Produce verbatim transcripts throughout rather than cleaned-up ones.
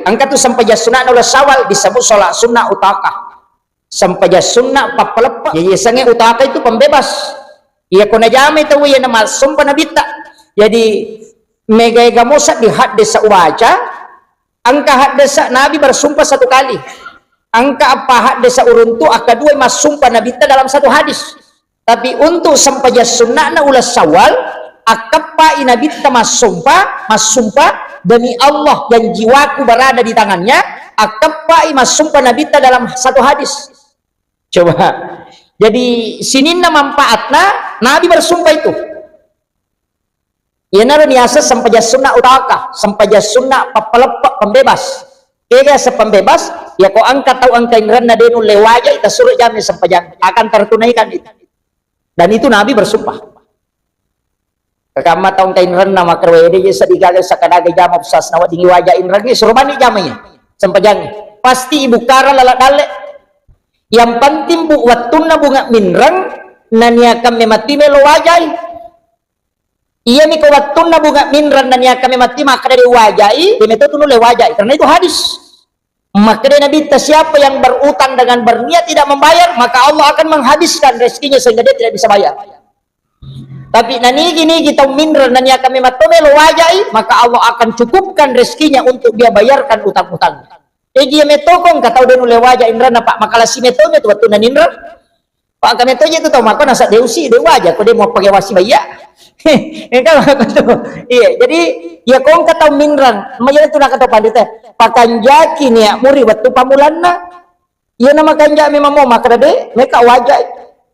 Engka tu sempajang sunna'na uleng Syawal disebut sholat sunnah utaqah. Sempajang sunnah pappaleppe. Jadi yasengnge utaqah itu pembebas. Iya ko najamai tau iya namassompa Nabitta. Jadi mega-ega mosa di haddesa ubaca, engka haddesa Nabi bersumpah satu kali. Engka apa haddesa uruntu, akkadua massompa Nabitta dalam satu hadis. Tapi untuk sempajang sunna'na uleng Syawal, akkeppai Nabitta massompa, massompa, "Demi Allah yang jiwaku berada di tangannya," akkeppai massompa Nabitta dalam satu hadis. Coba. Jadi sininna manfaatna Nabi bersumpah itu. Iyanaro niaseng sempajang sunnah utaqah, sempajang sunnah pappaleppe, pembebas. Kega yaseng pembebas? Iya ko engka tau engka inrenna de nulle wajai, tasuro jamai sempajang, akan tertunaikan itu. Dan itu Nabi bersumpah. Kakamma tau engka inrenna makkeda, "Wede je seddi gaga sakadaga jama pusasna weddingi waja inrengnge, suro mani jamai sempajangnge." Pasti ibukkarang laleng dalle. Yang penting bu, wettunna bunga minreng, naniakang memati melo wajai. Iyami ko wettunna bunga minreng naniakang memati makkeda de wajai, de meto tu nulle wajai, karena itu hadis. Makkeda Nabitta, "Siapa yang berutang dengan berniat tidak membayar, maka Allah akan menghabiskan rezekinya sehingga dia tidak bisa bayar." Tapi nanigi-nigi tau minreng naniakang memang to melo wajai, maka Allah akan cukupkan rezekinya untuk dia bayarkan utang-utangnya. Jadi iya metto ko engka tau de nulle waja inrenna, Pak, makalasi metto metu wettunna ninreng. Pak, engka metto je tu tau mako nasa de usi, de waja ko de mau pakai wasi bayya. Engka mako tu. Iya, jadi iya ko engka tau minreng, maja tu nakata pandita, pakanjaki niat muri wettu pamulanna. Iya na makanja memang mau makkeda de, meka waja.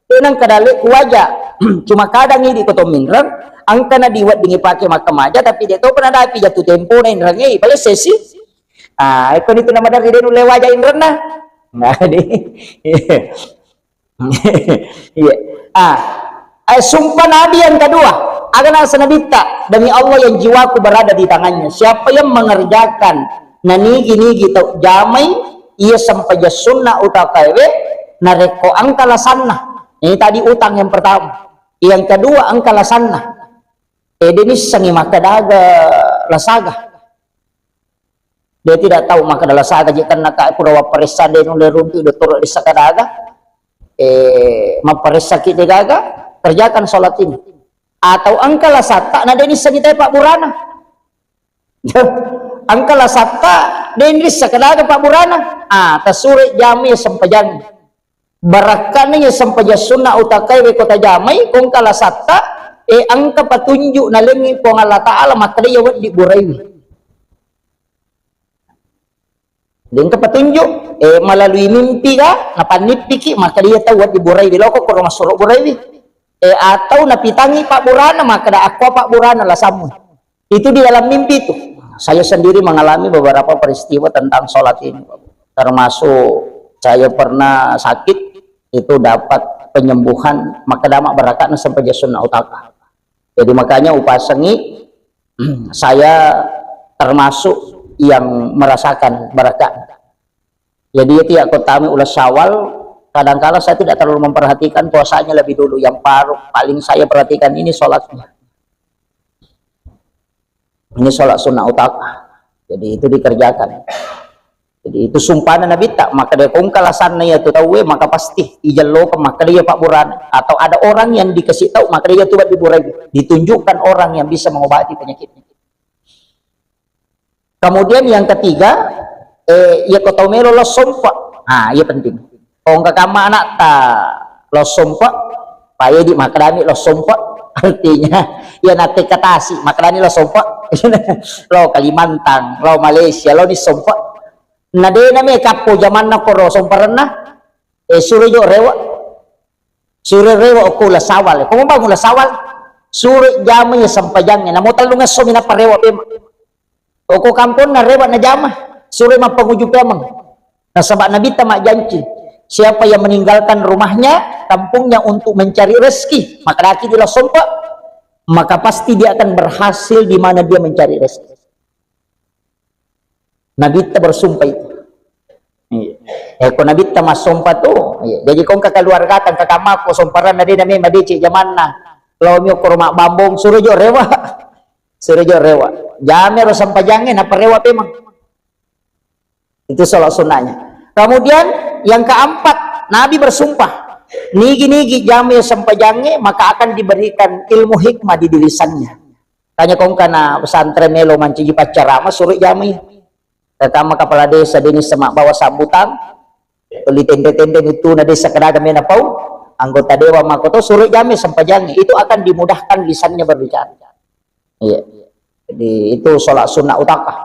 De nang kada le ku waja. Cuma kadang idi ko to minreng, engka na diweddingi pake makkamaja, tapi de to pernah dapi jatuh tempo na inrengi, pale sesi. Ah, eko nitu nama dari de nulle waja inrenna. Nah, di. Iya. Ah, eh, sumpah Nabi yang kedua. Aga nasa Nabitta, "Demi Allah yang jiwaku berada di tangannya. Siapa yang mengerjakan nanigi-nigi tau jamai, iya sempajang sunnah utakaewe, narekko engka lasanna." Ini tadi utang yang pertama. Yang kedua, engka lasanna. Eh, de nissengi makkadaga lasaga. Dia tidak tahu makkada lasaga je, karena ka pura wapparessa de nulle runtu dottoro dessa kadaga. Eh, mapparessaki de gaga, kerjakan sholat ini. Atau engka lasatta na de nissengi tai pabburana. Engka lasatta de nissa kadaga pabburana. Ah, tasure jamai sempajang. Barakkana iya sempajang sunna utakae we ko tajamai, ko engka lasatta, eh, engka patunjuk nalengngi Puang Allah Ta'ala makkeda iya wedding buraiwi. De engka patunjuk, eh, melalui mimpi ga, napannippiki, makkeda iya tau wedding buraiwi, loko koro massuro buraiwi. Eh, atau napitangi pabburana, makkeda, "Akko pabburana lasammu." Itu di dalam mimpi itu. Saya sendiri mengalami beberapa peristiwa tentang sholat ini, termasuk saya pernah sakit, itu dapat penyembuhan, makkeda ma barakatna sempajang sunna utaka. Jadi makanya upasengi, saya termasuk yang merasakan barakat. Jadi itu ya, kotami uleng Syawal, kadangkala saya tidak terlalu memperhatikan puasanya lebih dulu. Yang paru-, paling saya perhatikan ini sholatnya. Ini sholat sunnah utama. Jadi itu dikerjakan. Jadi itu sumpahna Nabitta, makkeda ko engka lasanna iya tu tauwe, maka pasti ijellokeng, makkeda iya pabburana. Atau ada orang yang dikasih tahu, makkeda iya tu wedding burai. Ditunjukkan orang yang bisa mengobati penyakitnya. Kemudian yang ketiga, eh, iya ko tau melo lo sompa. Ah, iya penting. Ko engka kamma anatta lo sompa, paedi makkedami lo sompa. Artinya, iya natekka tasi, makkedani lo sompa. Lo Kalimantan, lo Malaysia, lo ni sompa. Na de name kappo jamanna koro somparenna, eh, suro jo rewa. Suro rewa okko uleng Syawal. Ko mabang uleng Syawal, suro jamai sempajangnge. Namo tellung esso mi nappa rewa pema. Okko kamponna rewa najama, suro mappanguju pemeng. Nasaba Nabitta majjanci, siapa yang meninggalkan rumahnya, kampungnya untuk mencari rezeki, makkedaki di lo sompa, maka pasti dia akan berhasil di mana dia mencari rezeki. Nabitta bersumpah itu. Iya. Eh, ko Nabitta massompa tu, iya. Jadi ko engka keluargata, engka kamma ko somparanna de name madeceng jamanna. Lao mi okko rumah bambong, suro jo rewa. Suro jo rewa. Jame ro sempajangnge, nappa rewa pemeng. Itu sholat sunnahnya. Kemudian yang keempat, Nabi bersumpah, nigi-nigi jama sempajangnge, maka akan diberikan ilmu hikmah di lisannya. Tanya kongkana pesantren melo mancaji paccarama, suruh jamai. Terutama kepala desa, deni semak bawa sambutan, tuli tende-tende itu na desa kedaga mena pau, anggota dewan makoto suruh jamai sempajangnge. Itu akan dimudahkan lisannya berbicara. Iya. Jadi itu sholat sunnah utakah.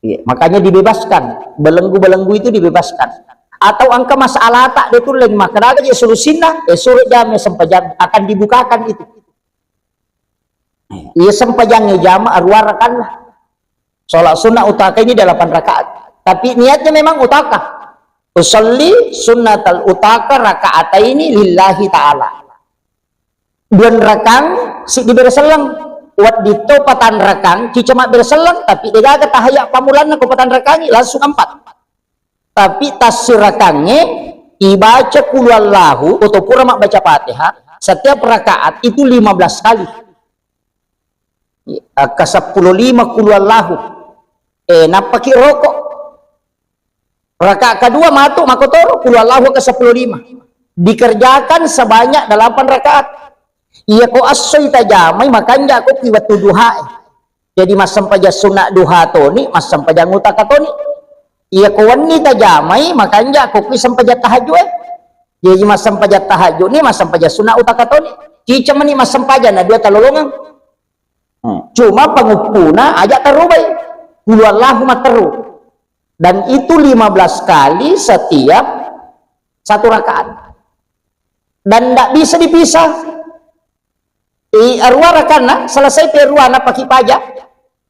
Iya. Makanya dibebaskan. Belenggu-belenggu itu dibebaskan. Atau engka masalah tak dia tulen maka ada je solusinna, eh, suruh jamai sempajang akan dibukakan itu. Iya sempajang jama arwah rakaat. Sholat sunnah utaka ini delapan rakaat. Tapi niatnya memang utaka. Usalli sunnatal utaka rakaataini lillahi ta'ala. Dua rakang, siddi bere selleng. Wedding to patan rakang, cicama bere selleng, tapi degaga tahaya pamulanna ko patan rakangi, langsung empat. Tapi tassirakangnge ibaca qul huwallahu atau pura mabbaca Fatihah, setiap rakaat itu lima belas kali. Akka seppulo lima qul huwallahu. Eh, nappaki roko. Rakaat kedua matu makotoro qul huwallahu akka seppulo lima. Dikerjakan sebanyak delapan rakaat. Iya ko assoi tajamai makanja ko ki wettu duhae. Jadi massempajang sunna duha toni, massempajang utaka toni. Iya ko wenni tajamai makanja ko ki sempajang tahajud e. Jadi massempajang tahajud ni, massempajang sunna utaka toni. Cicamani massempajang na dua talolongeng. Hmm. Cuma penguppuna aja terubai. Qul huwallahu matteru. Dan itu lima belas kali setiap satu rakaat. Dan tidak bisa dipisah. I arua rakanna, selesai pe arua na paki paja.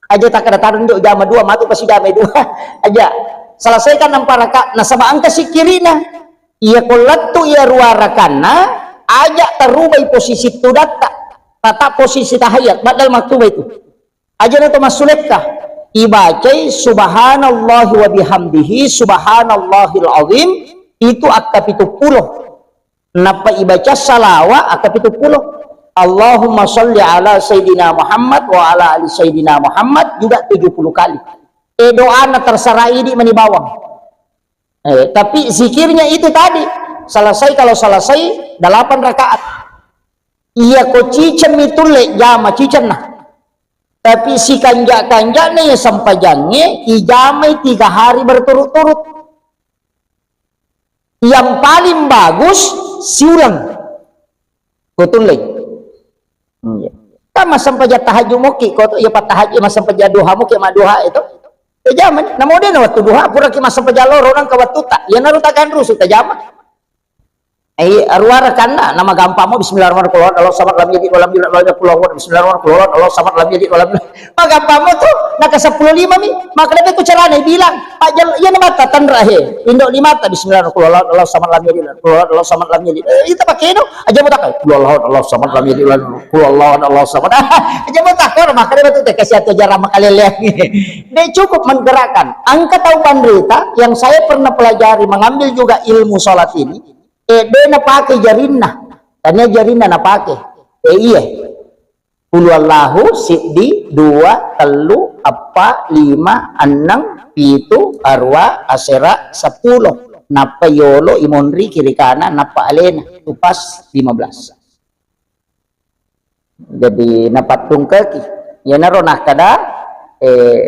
Aja takkada tarung jo jama dua, matu pasi jama dua. Aja. Selesaikan empat rakaat. Nasaba engka sikkirina. Iya ko lettu iya arua rakanna, aja tarubai posisi tudatta. Tata posisi tahiyat, badal maktuba itu. Aja na to massulekka. Ibacai subhanallahi wa bihamdihi, subhanallahil azim, itu akka pitu pulo. Nappa ibaca salawa akka pitu pulo. Allahumma salli ala Sayyidina Muhammad wa ala ali Sayyidina Muhammad juga tujuh puluh kali. E doana terserah idi mani bawang. Eh, tapi zikirnya itu tadi. Selesai, kalau selesai delapan rakaat. Iya ko cicemmi tulle jama cicenna. Tapi sikanja-kanjana ya sempajangnge ijamai tiga hari berturut-turut. Yang paling bagus siuleng. Ko tullei. Iya. Kan massempajang tahajud muki, ko tu iya pattahajud massempajang duha muki, madduha itu. Ya jaman, namo dena waktu duha, pura ki massempajang loro nang ke waktu tak. Ya naru tak ganru su tajama. Ai, arua rakanna, nama gampang mo, bismillahirrahmanirrahim, Allahu samad, lam yalid walam yulad, walam yakul lahu kufuwan ahad, bismillahirrahmanirrahim, Allahu samad, lam yalid walam yulad. Magampang mo tu, naka seppulo lima mi, maka lebih ku carana bilang, Pak Jal, iya ni mata tanra he, indo lima ta, bismillahirrahmanirrahim, Allahu samad, lam yalid, Allahu samad, lam yalid. Eh, itu pakai no, aja mo takai, Allahu, Allahu samad, lam yalid, Allahu, Allahu samad. Aja mo takai, maka dia betul teh kasih atu jarang makalele. Dia cukup menggerakkan. Angka tahu panrita yang saya pernah pelajari, mengambil juga ilmu sholat ini, eh, dia napake jarinna. Tania jarinna napake. Eh, iya. Qul huwallahu siddi, dua, tellu, eppa, lima, enneng, pitu, arua, asera, seppulo. Nappa yolo imonri kiri kanan, nappa alena. Itu pas lima belas. Jadi napattungkaki. Iyanaro nakkada, eh,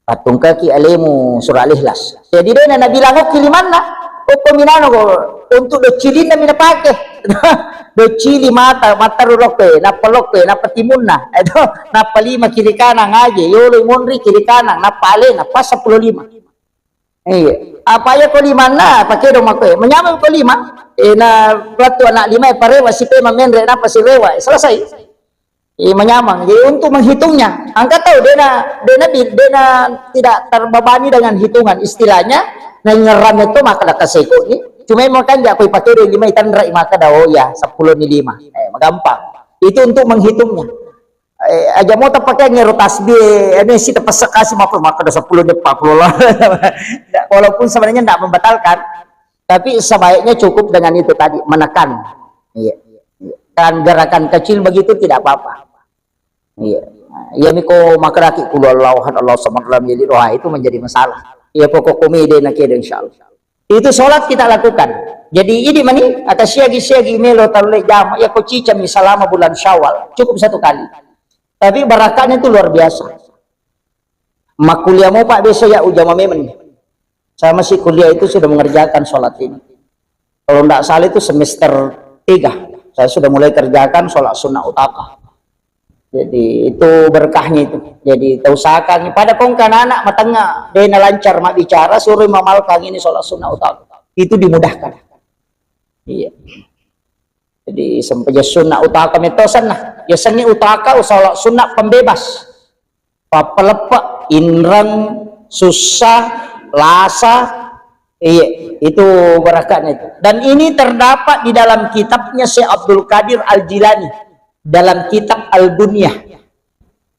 pattungkaki alemu surah Al-Ikhlas. Jadi dena nabilang okki limanna, okko minano ko untuk doccilinna mi napake. Doccili mata, matteru lokkoe, nappa lokkoe, nappa timunna, eto, nappa lima kiri kanan aje, yolo monri kiri kanan, nappa alena, pas seppulo lima. Iya. Apa ya ko limanna, pakedo makkoe. Menyameng ko lima, eh, na pelattu anak lima, eh, parewa, si pema menre, nappa sirewa, eh, selesai. Eh, menyameng. Jadi untuk menghitungnya, angka tahu, dena, dena, bil- dena tidak terbebani dengan hitungan. Istilahnya, na ngerram itu maka dah kaseko ni. Cuma makan jak koi pakedo lima itanra maka dah, oh ya, seppulo ni lima. Eh, gampang. Itu untuk menghitungnya. Eh, aja mo tapake ngero tasbih, anu si tapesek kasi mapa, maka ada sepuluh dia empat puluh lah. Walaupun sebenarnya ndak membatalkan, tapi sebaiknya cukup dengan itu tadi, menekan. Iya. Kan gerakan kecil begitu tidak apa-apa. Iya. Nah, iya miko makeraki qul huwallahu ahad, Allahu samad, lam yalid, wah, itu menjadi masalah. Iya pokok komede na keda, insyaallah. Itu sholat kita lakukan. Jadi, idi mani, aka siagi-siagi melo talle jama, ya ko cicami selama bulan Syawal, cukup satu kali. Tapi barakatnya itu luar biasa. Makkuliah mo, Pak, besok ya ujama memang. Saya masih kuliah itu sudah mengerjakan sholat ini. Kalau ndak salah itu semester tiga, saya sudah mulai kerjakan sholat sunnah utaka. Jadi, itu berkahnya itu. Jadi, tausahakan pada kongka anak matengnga, de nalancar mabbicara, suruh mamalkan ini sholat sunnah utaka. Itu dimudahkan. Iya. Jadi, sempajang sunnah utaka metosan nah. Biasanya utaka, sholat sunnah pembebas. Pappaleppe, inreng, susah, lasa. Iya, itu barakatnya itu. Dan ini terdapat di dalam kitabnya Syekh Abdul Qadir Al-Jilani, dalam kitab Al-Bunyah.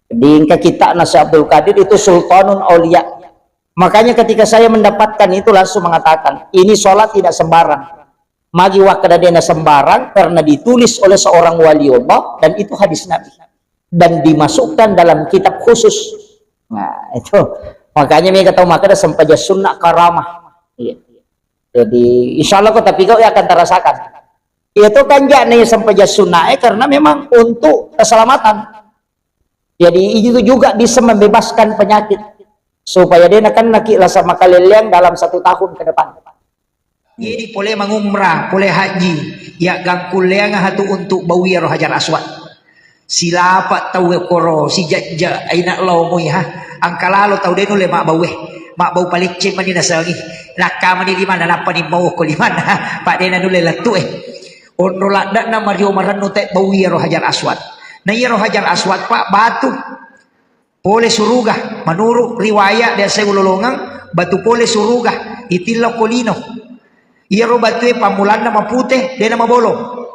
Di engka kitabna Syekh Abdul Qadir itu Sultanul Aulia. Makanya ketika saya mendapatkan itu langsung mengatakan, ini sholat tidak sembarang. Magi wakkeda dena sembarang karena ditulis oleh seorang wali Allah dan itu hadis Nabi. Dan dimasukkan dalam kitab khusus. Nah, itu. Makanya mega tau makkeda sempajang sunnah karamah. Iya. Jadi, insya Allah kota pigau ya akan terasakan. Itu kan jakna sempajang sunnah, eh, karena memang untuk keselamatan. Jadi, itu juga bisa membebaskan penyakit. Supaya de nakennaki lasa makalelleang dalam satu tahun ke depan. Jadi pole mangumrah, pole haji, ya gangkulleang hatu untuk baui ero Hajar Aswad. Silapa tau koro, sijajja, aina lao mui ha. Angka lalo tau de nulle mabbaue. Mabbau palicce mani nasengi. Nakka mani limanna, nappa ni mau ko limanna. Pak de na nulle lettu eh. Onro ladde'na mario marennu te baui ero Hajar Aswad. Na iyaro Hajar Aswad, Pak, batu. Pole suruga, menurut riwayat biasa ulolongeng, batu pole suruga, itillau ko lino. Iyaro batue pammulanna mapute, dena mabolong.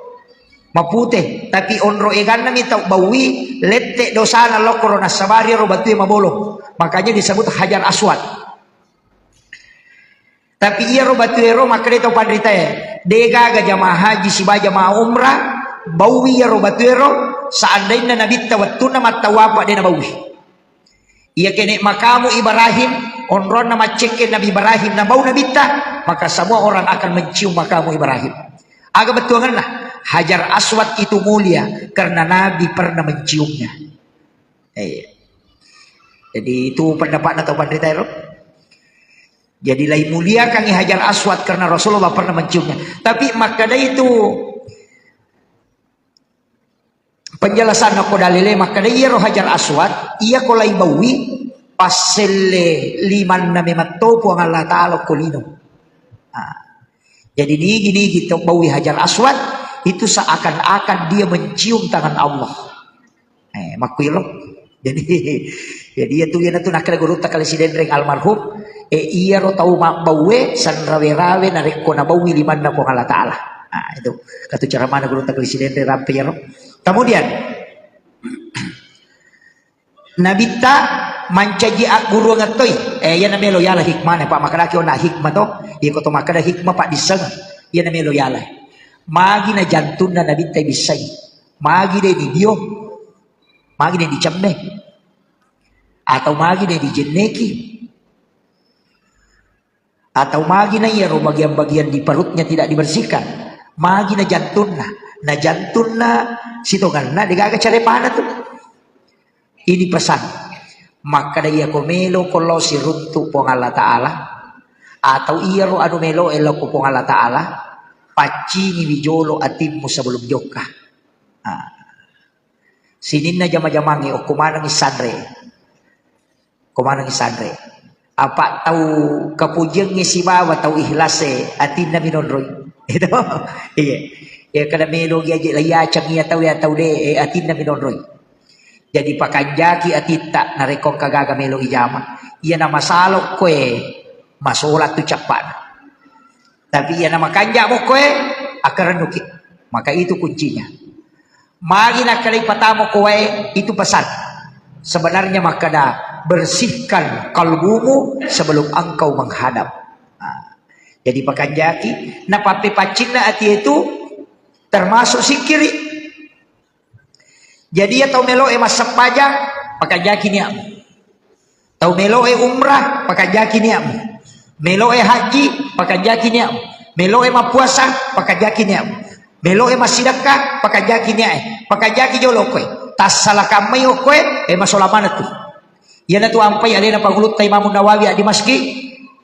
Mapute, tapi onro eganna mi tau baui, lette dosana lokoro nassabari iyaro batue mabolong. Makanya disebut Hajar Aswad. Tapi iyaro batuero makkedai tau panritae, degaga jamaah haji sibawa jamaah umrah baui iyaro batuero, seandainna nabitta wettunna mattawapa de nabaui. Iya kene makamu Ibrahim, onronna maccekke Nabi Ibrahim nabau nabitta, maka semua orang akan mencium makamu Ibrahim. Aga bettuangenna? Hajar Aswad itu mulia karena Nabi pernah menciumnya. Eh. Jadi itu pendapatna tau panritaero. Jadi lai muliakangi Hajar Aswad karena Rasulullah pernah menciumnya. Tapi makkeda itu penjelasan ko dalile makkeda iyaro Hajar Aswad, iya ko lai baui, passelle limanna mematto Puang Allah Ta'ala ko lino. Nah, jadi nigi-nigi to baui Hajar Aswad, itu seakan-akan dia mencium tangan Allah. Eh, makkuiro. Jadi, jadi iya tu, iya tu nakkeda gurutta Kali Sidenreng almarhum, eh, iyaro tau mabbaue sanrawe-rawe narekko nabaui limanna Puang Allah Ta'ala. Nah, itu. Katu ceramahna gurutta Kali Sidenreng rampe iyaro. Kemudian, Nabitta mancaji agguruang toi. Eh, iya namelo yala hikmana, Pak, makkedaki ona hikmah to. Iya ko to makkeda hikmah, Pak, disseng. Iya namelo yala. Magi na jantunna Nabitta ibissai. Magi de ni bio. Magi de dicemme. Atau magi de dijenneki. Atau magi na iyaro bagian-bagian di perutnya tidak dibersihkan. Magi na jantunna. Na jantunna sitongenna degaga carepana tu. Ini pesan. Makkeda iya ko melo ko lao siruntu Puang Allah Ta'ala. Atau iyaro anu melo e lao ko Puang Allah Ta'ala. Paccingiwi jolo atimmu sebelum jokka. Ah. Sininna jama-jamangnge okko manengngi sanre. Ko manengngi sanre. Apa tau kapujiangnge sibawa tau ikhlas e, atinna minonroi. Itu. Iya. Ya kada melo gi aje laiyacang iya tau ya tau de, eh, atinna minonroi. Jadi pakanjaki atitta narekko engka gaga melo ijama. Iya na masalo koe masola tu cappana. Tapi iya na makanja mokkoe akkarennuki. Maka itu kuncinya. Magi nakkedai patamo ko wae, itu pesan. Sebenarnya makkeda, bersihkan kalbumu sebelum engkau menghadap. Nah, jadi pakanjaki, napappepaccinna ati itu termasuk sikkiri. Jadi ya tau meloe massempajang, pakanjaki niatmu. Tau meloe umrah, pakanjaki niatmu. Meloe haji, pakanjaki niatmu. Meloe mappuasa, pakanjaki niatmu. Meloe massidekka, pakanjaki niae. Pakanjaki jolo okkoe. Tassalakamai okkoe, e masola maneng tu. Iyanatu ampai alena pangulutta Imam Nawawi Ad-Dimasyqi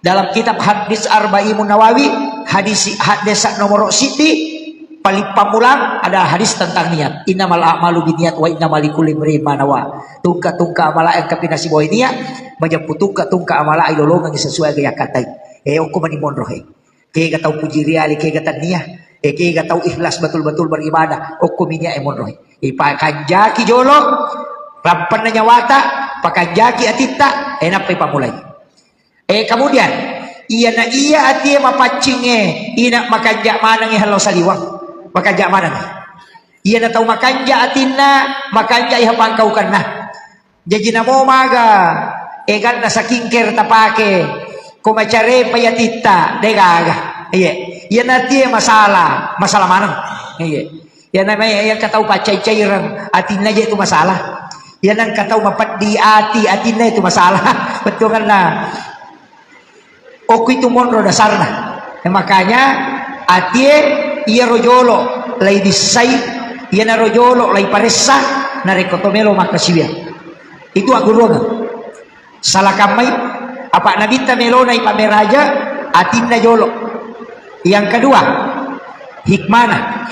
dalam kitab Hadis Arbaimun Nawawi, hadis, hadis nomor siddi, paling pammulang ada hadis tentang niat. Innamal a'malu binniyat wa innama likulli imri'in ma nawa. Tungka-tungka amala engka pinasibawai niat, majeppu tungka-tungka amala ilolongengi sesuai gaya katai. Eh, okko mani monro he. Kega tau puji riali, kega tania. Eh, kega tau ikhlas betul-betul beribadah. Okko minia e monro he. Ipakanjaki jolo, rampenna nyawata, pakanjaki atitta, eh, nappai pamulai. Eh, kemudian, iyana iya atie mapaccingnge, ina makanja manengngi hello saliweng. Makanja manengngi. Iyana tau makanja atinna, makanja iha pangkaukenna. Jaji namo maga, eganna skincare tapake, ko macarepa iyatitta, degaga. Iye. Iyana atie masalah, masalah maneng. Iye. Iyana mai, iya engka tau paccai-caireng, atinna je tu masalah. Iyana engka tau mapeddi ati, atinna itu masalah. Bettuanna. Okko itu monro dasarna. Ya, makanya atie iyaro jolo lai bissai, iyanaro jolo lai paressa, narekko to melo makkasiwiang. Itu agguruang. Salakammai, apa nabitta melona ipameraja, atinna jolo. Yang kedua, hikmana.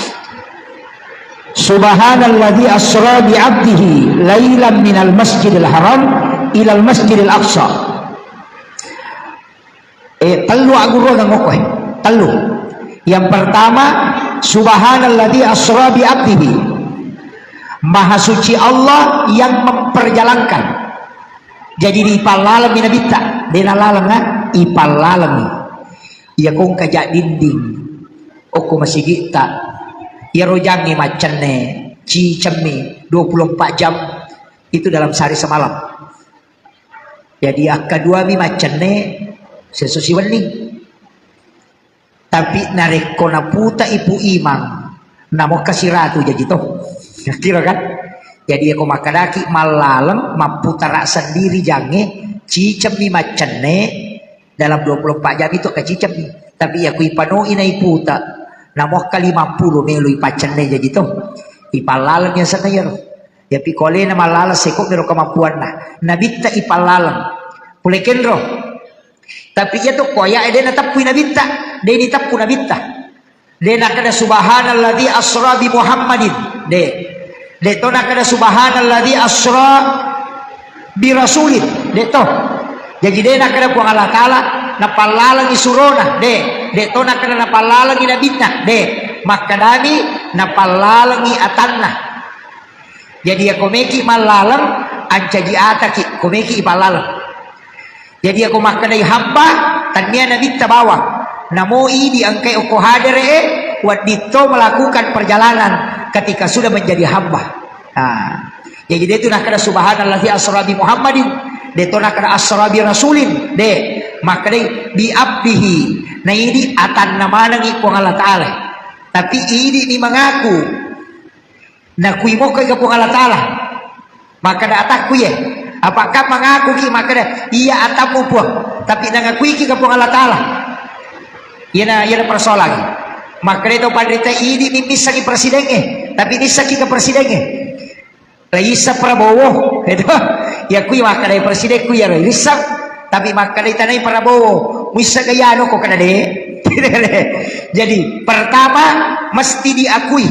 Subhanalladzi asra bi abdihi lailan minal masjidil haram ilal masjidil aqsa. Eh, tellu agguruang okko e. Tellu. Yang pertama, subhanalladzi asra bi abdihi. Maha suci Allah yang memperjalankan. Jadi ipallalengmi nabitta, dena laleng, ah, ipallalengmi. Iya kongka ja dinding. Okko masigitta. Iyaro jangnge maccenne, cicemmi dua puluh empat jam itu dalam sehari semalam. Jadi akkaduami maccenne seso siwenni. Tapi narekko naputa ipu imang, namokka siratu jaji to. Kira kan? Jadi ako makkadaki mallaleng, mapputara sendiri jangnge, cicemmi maccenne dalam dua puluh empat jam itu kacicemmi. Tapi aku ipanoi naiputa, namokka lima puluh melo ipaccenne jaji to. Ipallaleng biasana iyaro. Ya pikolena mallaleng seko mero kemampuanna. Nabitta ipallaleng. Pole kenro. Tapi iya to koya e de nateppui nabitta, de niteppu nabitta. De nakkeda subhanalladzi asra bi Muhammadin. De. De to nakkeda subhanalladzi asra bi rasulin. De to. Jadi de nakkeda Puang Allah Taala napallalengi surona. De. De to nakkeda napallalengi nabinna. De. Makkedami napallalengi atanna. Jadi ya komeki mallaleng, ancaji ataki, komeki ipallaleng. Jadi ako makkedai hamba, tania nabitta bawang. Namo idi engkai okko hadere e, wedding to melakukan perjalanan ketika sudah menjadi hamba. Nah, jadi de tu nakkeda subhanalladzi asra bi Muhammadin, de to nakkeda asra bi rasulin, de makkedai bi abdihi, na idi atanna manengi Puang Allah Taala. Tapi idi ni mengaku, Nakui mokko ika Puang Allah Taala. Makkeda atakku iye. Apakah mengaku ki makkeda iya atammu Puang, tapi nangakui ki ka Puang Allah Taala? Iyana, iyana persoalan. Makkeda to panrita idi mi missaki presidengnge, tapi nissaki ke presidengnge. Laisa Prabowo, itu. Ya kui makkeda presidengku ya laisa, tapi makkeda tanai Prabowo. Muissa gayano ko kada de. Jadi pertama mesti diakui.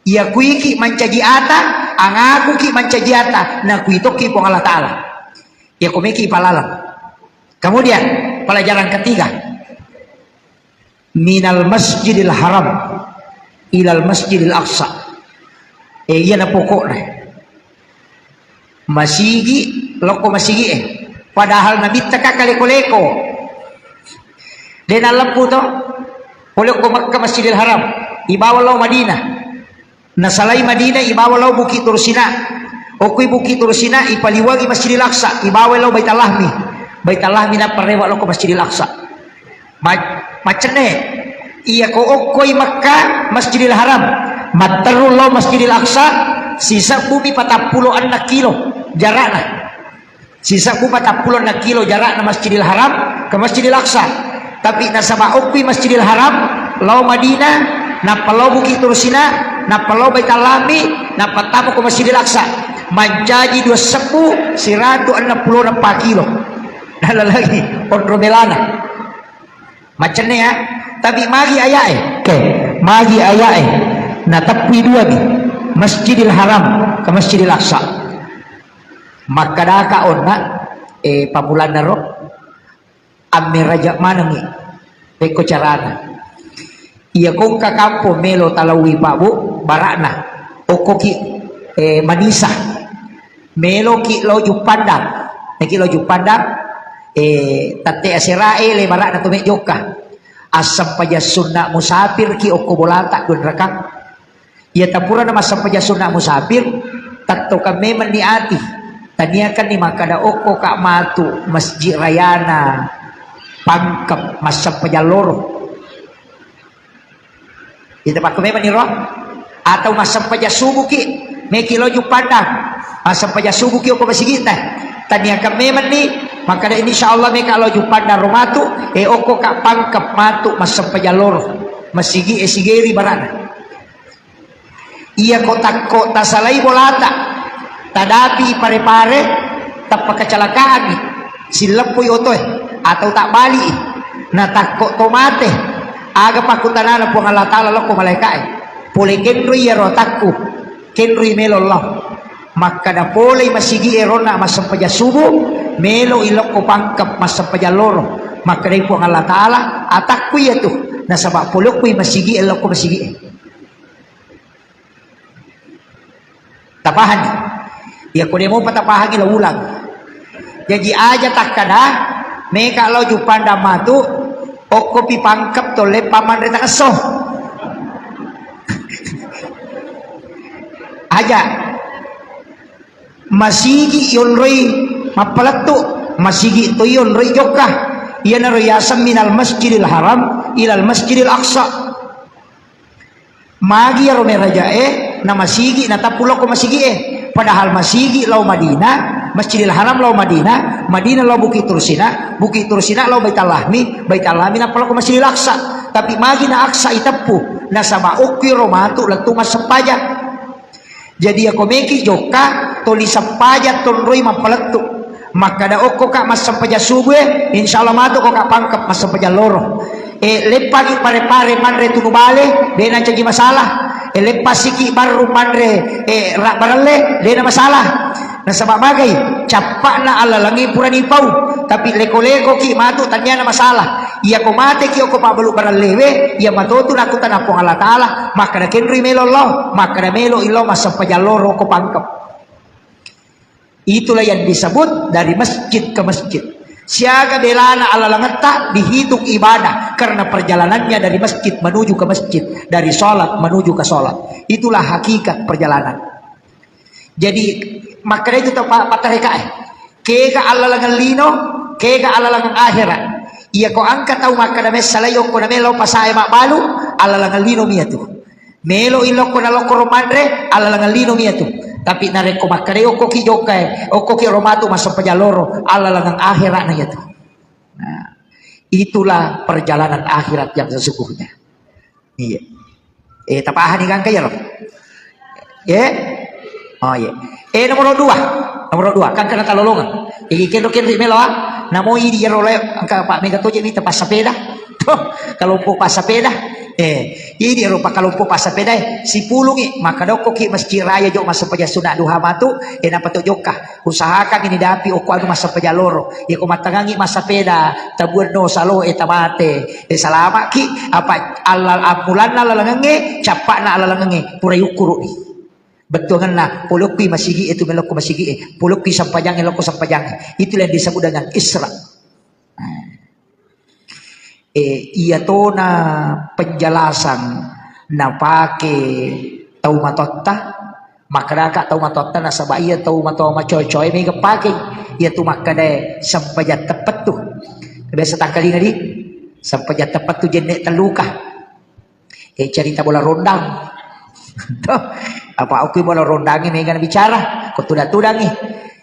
Iyakuiki mancaji ata, angakuki mancaji ata, nakui tokki Puang Allah Taala. Iyakumiki palaleng. Kemudian, pelajaran ketiga. Minal Masjidil Haram ilal Masjidil Aqsa. Eh, iyana pokokna. Masigi, lokko masigi e. Padahal nabitta ka kaleko-leko. De nalleppu to. Pole okko Makkah Masjidil Haram. Ibawa lao Madinah. Nasalai Madinah ibawa lao Bukit Tursina. Okkoi Bukit Tursina ipaliwangi Masjidil Aqsa. Ibawa lao Baitul Lahmi. Baitul Lahmi nappa rewa lokko Masjidil Aqsa. Ma-, macenne. Iya ko okkoi Makkah Masjidil Haram, matteru lao Masjidil Aqsa, sisebbu mi patappulo enneng kilo jarakna. Sisebbu patappulo enneng kilo jarakna Masjidil Haram, ke Masjidil Aqsa. Tapi nasaba okkui Masjidil Haram, lao Madinah, nappa lao Bukit Tursina, nappa lao Baitul Lahmi, nappa tama ko Masjidil Aqsa. Mancaji dua sebbu siratu enneng pulo eppa kilo. Nala lagi onro belana. Macenne ya. Tapi magi ayae. Oke. Magi ayae. Nateppui dua ni. Masjidil Haram ke Masjidil Aqsa. Makkadaka onna, eh, pamulanna ro. Ammeraja manengngi pekko carana. Iya kongka kampo melo talaui Pak Bu, bara'na. Okkoki, eh, manisa. Meloki lao Juppandang. Naki lao Juppandang, eh, tette aserae le bara'na to me jokka. Assempajang sunna musafirki okko bolata dua rakang. Iya tapurana massempajang sunna musafir, tettokang memang ni ati. Taniakan ni makkada okko ka matu masjid rayana Pangkep massempajang loro. Iya tapakko memang ni ro. Atau massempajang subuh ki, meki lo Juppandang. Massempajang subuh ki okko masigita. Taniakan memang ni makkada insya Allah meka lo Juppandang ro matu, e okko ka Pangkep matu massempajang loro. Masigi e sigeri barana. Iya ko takko tasalai bolata, tadapi pare-pare, tappa kecelakaanni, silleppui otoe, atau tabbali'i, na takko to mate, aga pakkutanana Puang Allah Ta'ala lokko malaika'e, pole kenroi iyaro atakku, kenroi melo lao. Makkada polei masigi e ronna massempajang subuh, melo i lokko Pangkep massempajang loro. Makkedai Puang Allah Ta'ala, atakku iyatu, nasaba pole okkui masigi e lokko masigi e. Tapahanni? Iya ko demopa tapahangi lo ulang. Jaji aja takkada, meka lo Juppandang matu, okkopi Pangkep tolle pamanre tangesso. Aja. Masigi yonroi mappalettu, masigi to yonroi jokka. Iyanaro yaseng minal Masjidil Haram ilal Masjidil Aqsa. Magi iyaro merajae, na masigi, na tappu lokko masigie. Padahal masigi lao Madinah, Masjidil Haram lao Madinah, Madinah lao Bukit Tursina, Bukit Tursina lao Baitul Lahmi, Baitul Lahmi nappa lokko Masjidil Aqsa. Tapi magi na Aqsa iteppu, nasaba okki ro matu lettu massempajang. Jadi yako meki jokka, toli sempajang tonroi mappalettu. Makkada okko ka massempajang subuh e, insya Allah matu ko ka Pangkep massempajang loro. E, leppaki pare-pare manre tunu bale, dena caji masalah. E, leppasiki barru manre, e, ra-, barelle, dena masalah. Nasaba magai, cappa'na allalengi purani pau, tapi leko-lekoki matu tanniana masalah. Iyako mateki okko pabbalu barellewe, iya matotu nakkutana Puang Allah Ta'ala, makkada kenroi melo lao, makkada melo i lao massempajang loro ko Pangkep. Itulah yang disebut dari masjid ke masjid. Siaga belana allalengetta dihitung ibadah karena perjalanannya dari masjid menuju ke masjid, dari sholat menuju ke sholat. Itulah hakikat perjalanan. Jadi makkeda itu to pa-, pattarekae. Kega allalengeng lino, kega allalengeng akhirat. Iya ko engka tau makkeda messalai okko na melo pasae mabbalu, allalengeng lino miatu. Melo ilokko na lokko ro manre, allalengeng lino miatu. Tapi narekko makkeda okko ki jokka e, okko ki ro matu massempajang loro, allalengeng akhirat na iatu. Nah, itulah perjalanan akhirat yang sesungguhnya. Iya. Eh, tapahani gangka iyaro? Eh? Oh, iya. Eh, nomor dua. Nomor dua, kan kena talolongan. Jadi kendo-kendo melo, ah. Namo idi iyaro le, engka Pak Mega toje mita passapeda. Tuh, kelompok passapeda. Eh, idi iyaro Pak kelompok passapeda, eh. Sipulungi, maka dokko ki Masjid Raya jok massempajang sunat duha matu, eh, napa to jokka. Usahakan ini dapi okko anu massempajang loro. Iya ko mattangangi massapeda, tabuanno salo e tamate. E salamaki, apa allal ammulanna lalangengnge, cappa'na lalangengnge, pura yukkuru'i. Bettuangenna, polokki masigi e tu melokko masigi e, polokki sampajang e lokko sampajang e. Itulah yang disebut dengan Isra. Nah. Eh, iya tona penjelasan napake tau matotta, makkedaka tau matotta nasaba iya tau matoa macoe-coe mega pake. Iya tu makkeda sempajang teppettu. Biasa takkalinga di sempajang teppettu jenne telluka. Eh, cerita bola rondang. Toh, apa aku bola rondangi mega bicara, ko tuda-tudangi.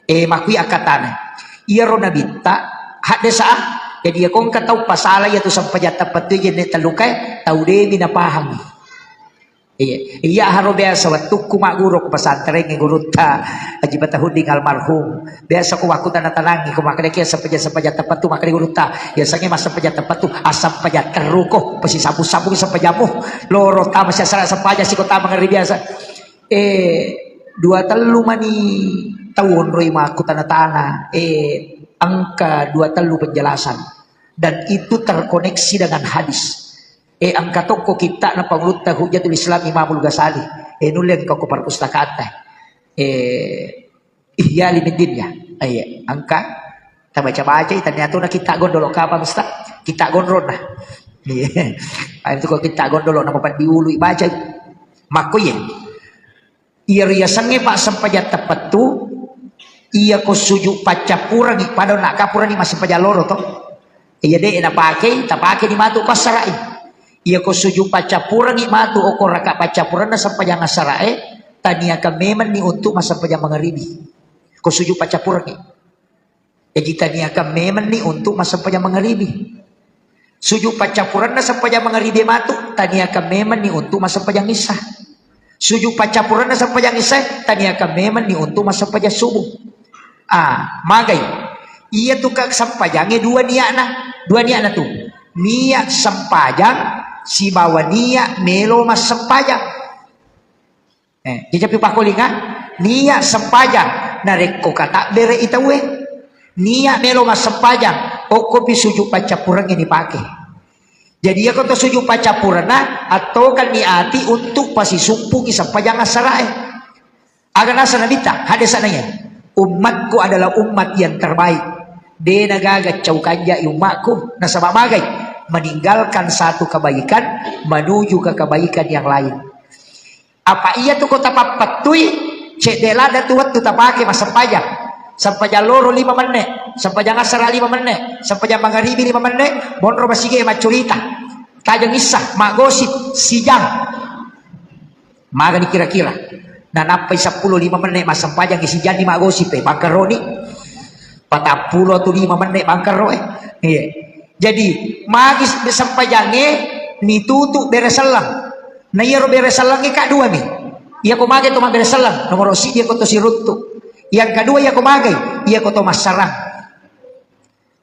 Eh, makui akatana. Iya ro nabitta, haddesa. Jadi, iya ko engka tau pasala iya tu sempajang teppettu jenne tellukae, tau de'mi napahangi. Iya, iya haro biasa wettukku magguru ko pesantren gurutta Haji Fatahudin almarhum. Biasa ko wakkutana-tanangi ko makkeda ki sempajang-sempajang teppettu, makkeda gurutta, "Iya sange massempajang teppettu, assempajang terru ko, pasi sabu-sabu sempajammu. Loro tama siasara sempajang siko tama ngeri biasa." Eh, dua tellu mani tau onroi makkutana-tana, eh, engka dua tellu penjelasan. Dan itu terkoneksi dengan hadis. Eh, engka tokko kitta'na pangulutta Hujjatul Islam Imamul Ghazali. Eh, nulle engka ko perpustakatta. Eh, Ihya Ulumuddin ya. Eh, iya, engka tabaca-baca, tania tu na kitta gondolo kapang, Ustaz? Kitta gondrona. Iya. Itu ko kitta gondolo na papaddiului baca. Makko iye. Iyaro riasengnge passempajang teppettu, iya ko sujud paccappurengngi, pada nakkapurani massempajang loro to. Iya de' napakei, tapakeni matu ko assara'i. Iya ko sujud paccappurengngi matu okko raka paccappurenna sempajang assara'e, taniakan memenni untuk massempajang mangaribi. Ko sujud paccappurengngi. Jaji taniakan memenni untuk massempajang mangaribi. Sujud paccappurenna sempajang mangaribi matu, taniakan memenni untuk massempajang isya. Sujud paccappurenna sempajang isya, taniakan memenni untuk massempajang subuh. Ah, magai. Iya tu ka sempajangnge dua niatna, dua niatna tu. Niat sempajang sibawa niat melo massempajang. Eh, jajapi pakkolinga, niat sempajang, narekko katabbere i tauwe, niat melo massempajang, okkopi sujud paccappurengnge nipake. Jadi, iyako to sujud paccappurenna, attokanni ati untuk pasisumpungi sempajang assarae. Aga nasa Nabitta, hadis naiya, "Ummatku adalah umat yang terbaik." De nagaga cau kanjai ummakku, nasaba magai, meninggalkan satu kebaikan menuju ke kebaikan yang lain. Apa iya tu ko tapappettui, cedde ladde tu wettu tapake massempajang. Sempajang loro lima menne, sempajang assara lima menne, sempajang mangaribi lima menne, monro masige maccurita. Tajeng issa, maggosip, sijang. Magani kira-kira. Nanappai seppulo lima menne massempajang, sijanni maggosip, eh, bangkeroni. Patappulo tu lima menne bangkero, eh. Iya. Jadi, magi sempajangnge nitutu bere selleng. Na iyaro bere sellengnge ka dua mi. Iyako mage to mabbere selleng, nomoro siddi iyako to siruttu. Yang kedua iyako mage, iyako to massarang.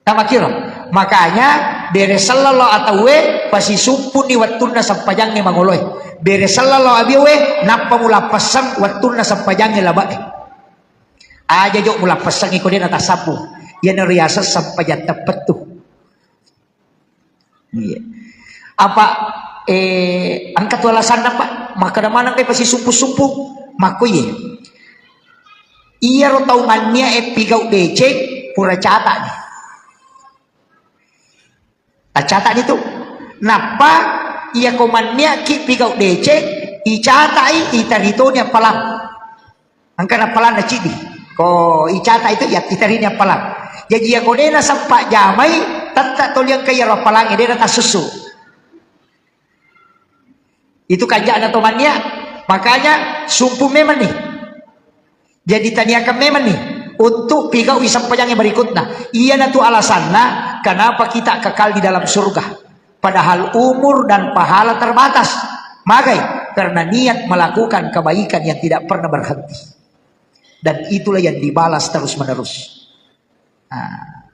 Tamakiro. Makanya bere selleng lo atauwe pasisumpunni wettunna sempajangnge mangoloe. Bere selleng lo abiowe nappa mulappesseng wettunna sempajangnge labe'e. Aja jo mulappessengngi ko de natassabbu. Iyana riaseng sempajang teppettu. Iya. Apa, eh, engka tu alasanna, Pak? Makkeda maneng kai pasisumpu-sumpu. Makko iye. Iyaro tau mannia e pigau deceng pura cata'ni. Taccata'ni tu. Nappa iyako mannia ki pigau deceng, icata'i, itaritoni appalang. Engka nappalanna ciddi. Ko icata itu ya itarini appalang. Jaji iyako de nasappa jamai, tetta toli engka iyaro appalangnge de natassussu. Itu kanja'na to mannia. Makanya sumpu memang nih. Jadi taniakan memang nih untuk pigau'i sempajang yang berikutnya. Iyana tu alasanna kenapa kita kekal di dalam surga. Padahal umur dan pahala terbatas. Magai? Karena niat melakukan kebaikan yang tidak pernah berhenti. Dan itulah yang dibalas terus-menerus. Nah.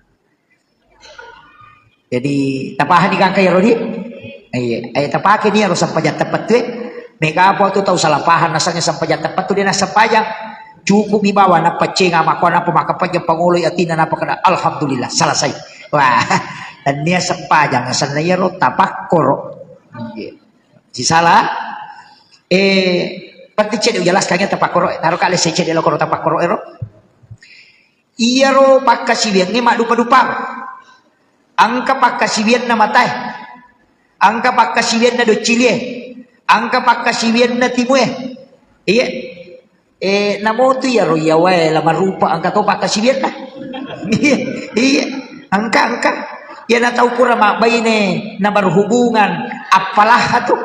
Jadi, tapahani gangka ya, Rodi? Iya, eh, tapake nih harus sempajang tepat tuh, eh. Mega apa tuh tahu salah paham, nasanya sempajang tepat tuh dia nasempajang. Cukup mi bawa, nappa cenga mako, napa maka pajang pangolo atina, napa kena, alhamdulillah, selesai. Wah, dan dia sempajang, sana ya ro tapakkoro. Iya. Sisala, eh, penting cedde ujelaskan ya tapakkoro, taruh kali saya cedde lo koro tapakkoro ero. Iyaro pakkasiwiangnge maddupa-dupang. Engka pakkasiwianna matae. Engka pakkasiwianna doccilie. Engka pakkasiwianna timue. Iya. Eh, namotu iyaro iyawae la marupa engka to pakkasiwianna. Iya, iya. Engka, engka. Iyana tau pura mabbaine na berhubungan, appalah tu.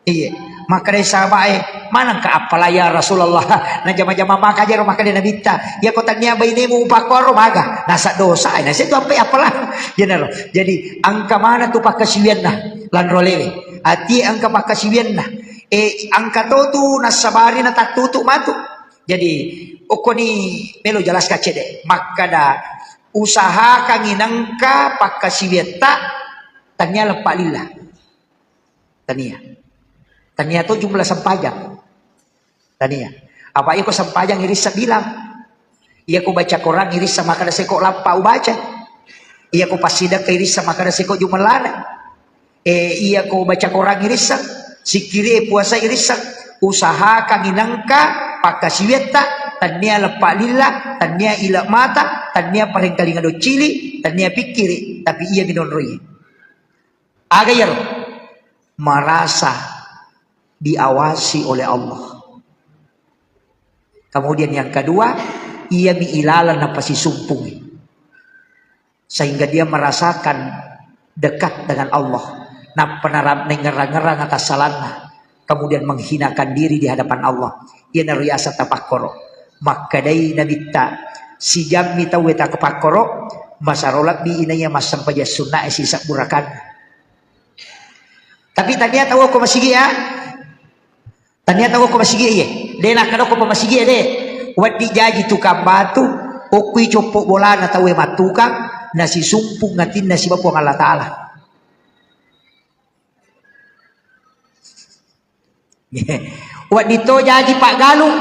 Iya. Makkedai sahabae, "Manengka appala ya Rasulullah?" Najama-jama maka jero, makkedai Nabitta, "Iyako tania bainemu upakkoro maga, nasa dosa, nasa itu ampe appala." Jenero. Jadi, engka mana tu pakkasiwianna lanro lewe. Ati engka pakkasiwianna. E, engka to tu nasabari natattutu matu. Jadi, okkoni melo jelaskan cede. Makkada, usahakangi nengka pakkasiwiatta tania leppa lillah. Tania. Tania to jumlah sempajang. Tania. Apa iko sempajang irissa bilang. Iya ko baca Quran irissa makkada seko lappa ubaca. Iya ko passidekka irissa makkada seko jumelana. E, iya ko baca Quran irissa, sikiri e puasa irissa, usahakan inengka pakkasiwiatta, tania leppa lilla, tania ila mata, tania parengkalinga docili, tania pikkiri, tapi iya minonroi. Aga iyaro? Merasa diawasi oleh Allah. Kemudian yang kedua, ia mi ilalang napasisumpungi. Sehingga dia merasakan dekat dengan Allah. Nappa naram-, naingerang-ngerang atas salanna. Kemudian menghinakan diri di hadapan Allah. Iyanaro riaseng tapakkoro. Makkedai Nabitta, sijammi tauwe takepakkoro, masaro lebbi inaiya massempajang sunnae sisebbu rakaat. Tapi tania tau okko masigi ya. Tania tau okko masigi ye. De nakkada okko pa masigi de. Waddi jaji tukang batu, okkui coppo bolana tauwe mattukang, nasisumpung atinna siba Puang Allah Ta'ala. Wedding to jaji paggalung,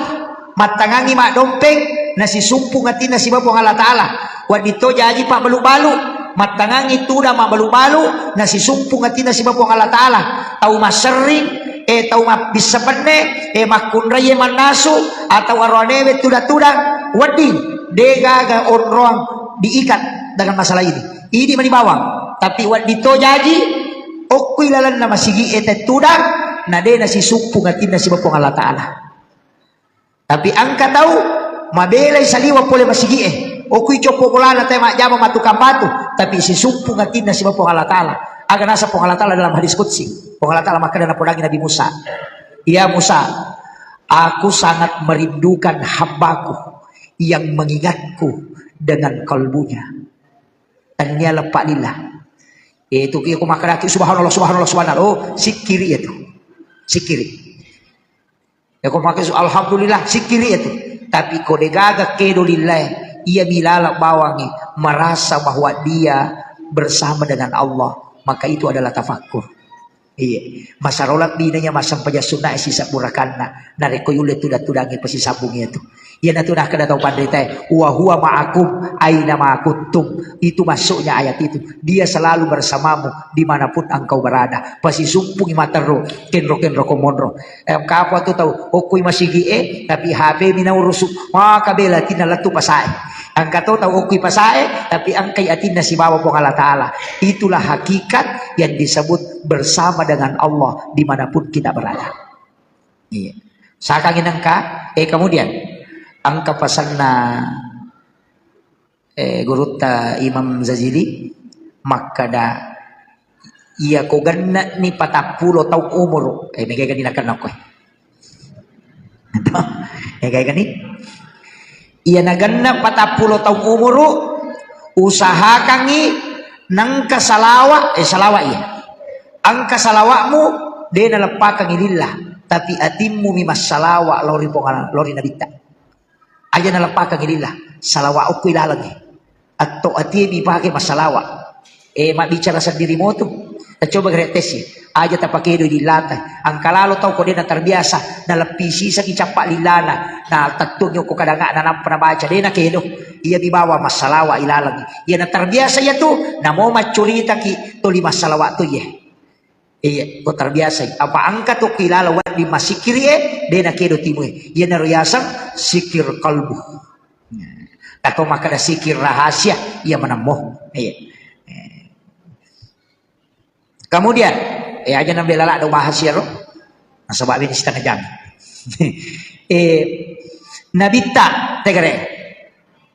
mattangangi maddompeng, nasisumpung atinna siba Puang Allah Ta'ala. Wedding to jaji pabbalu-balu, mattangangi tudang mabbalu-balu, nasisumpung atinna siba Puang Allah Ta'ala. Tau masserring, eh, tau mabbissa penne, eh, makkunraie mannasu, atau aroanewe tudang-tudang, wedding, degaga onroang diikat dengan masalah ini. Idi mani bawang, tapi wedding to jaji, okkui lalenna masigi e tettudang, na de nasisumpung atinna siba Puang Allah Ta'ala. Tapi engka tau mabelai saliwa pole masigi e, okkui coppo bolana te majjama mattukang batu, tapi sisumpung atinna siba Puang Allah Ta'ala. Aga nasa Puang Allah Ta'ala dalam hadis qudsi. Puang Allah Ta'ala makkeda napodangi Nabi Musa, "Ya Musa, aku sangat merindukan hambaku yang mengingatku dengan kalbunya." Tania leppa lillah. Itu ki ko makkedaki subhanallah, subhanallah, subhanallah. Oh, sikkiri itu. Sikkiri. Ya ko makke su-, alhamdulillah, sikkiri itu. Tapi ko degaga kedo lillah, ia milala bawangi merasa bahwa dia bersama dengan Allah, maka itu adalah tafakkur. Iya, masaro lebbi nanya massempajang sunna e sisebbu rakaanna. Narekko yulle tudang-tudangi pasisambung itu. Iyanatu nakkeda tau panritae, "Wa huwa ma'akum aina ma kuntum." Itu maksudnya ayat itu. Dia selalu bersamamu dimanapun engkau berada. Pasisumpungi materru, kenro-kenro ko monro. Em, kapo tu tau, okkui masigi e, tapi H P mi naurusu. Maka bela atinna lettu pasae. Engka to tau okkui pasae, tapi engkai atinna sibawa Puang Allah Ta'ala. Itulah hakikat yang disebut bersama dengan Allah dimanapun kita berada. Iya. Sakangi nengka, eh, kemudian engka pasanna, eh, gurutta Imam Jazili makkada, iya ko genne'ni patappulo taung umuru, eh, megai gani nakenna koe. Eh, gai gani? Iya nagenna patappulo taung umuru, usahakangi nengka salawa, eh, salawa iya. Engka salawa'mu, de naleppakangi lillah, tapi atimmu mi massalawa lao ri Puang, lao ri Nabitta. Aja naleppakangi lillah, salawa okko ilalengngi. Atto atie mi pake massalawa. Eh, mabbicara sendiri motu. Tacoba gare tesi. Aja tapakedo lillata. Engka lalo tau ko de naterbiasa, naleppi sisangi cappa lillana, natettungi okko kadangana nampa nabaca, de nakedo. Iya mi bawa massalawa ilalengngi. Iya naterbiasa iya tu, namo maccuritaki toli massalawa tu iye. Iya, ko terbiasai. Apa engka tu ki lalo wedding massikkiri e, de nakedo timue. Iyanaro yaseng sikir kalbu. Atau makkeda sikir rahasia, iya manemmo. Iya. Kemudian, eh, aja nambe lala do bahas iyaro. Nasaba ini setengah jam. Eh, Nabitta, tegare.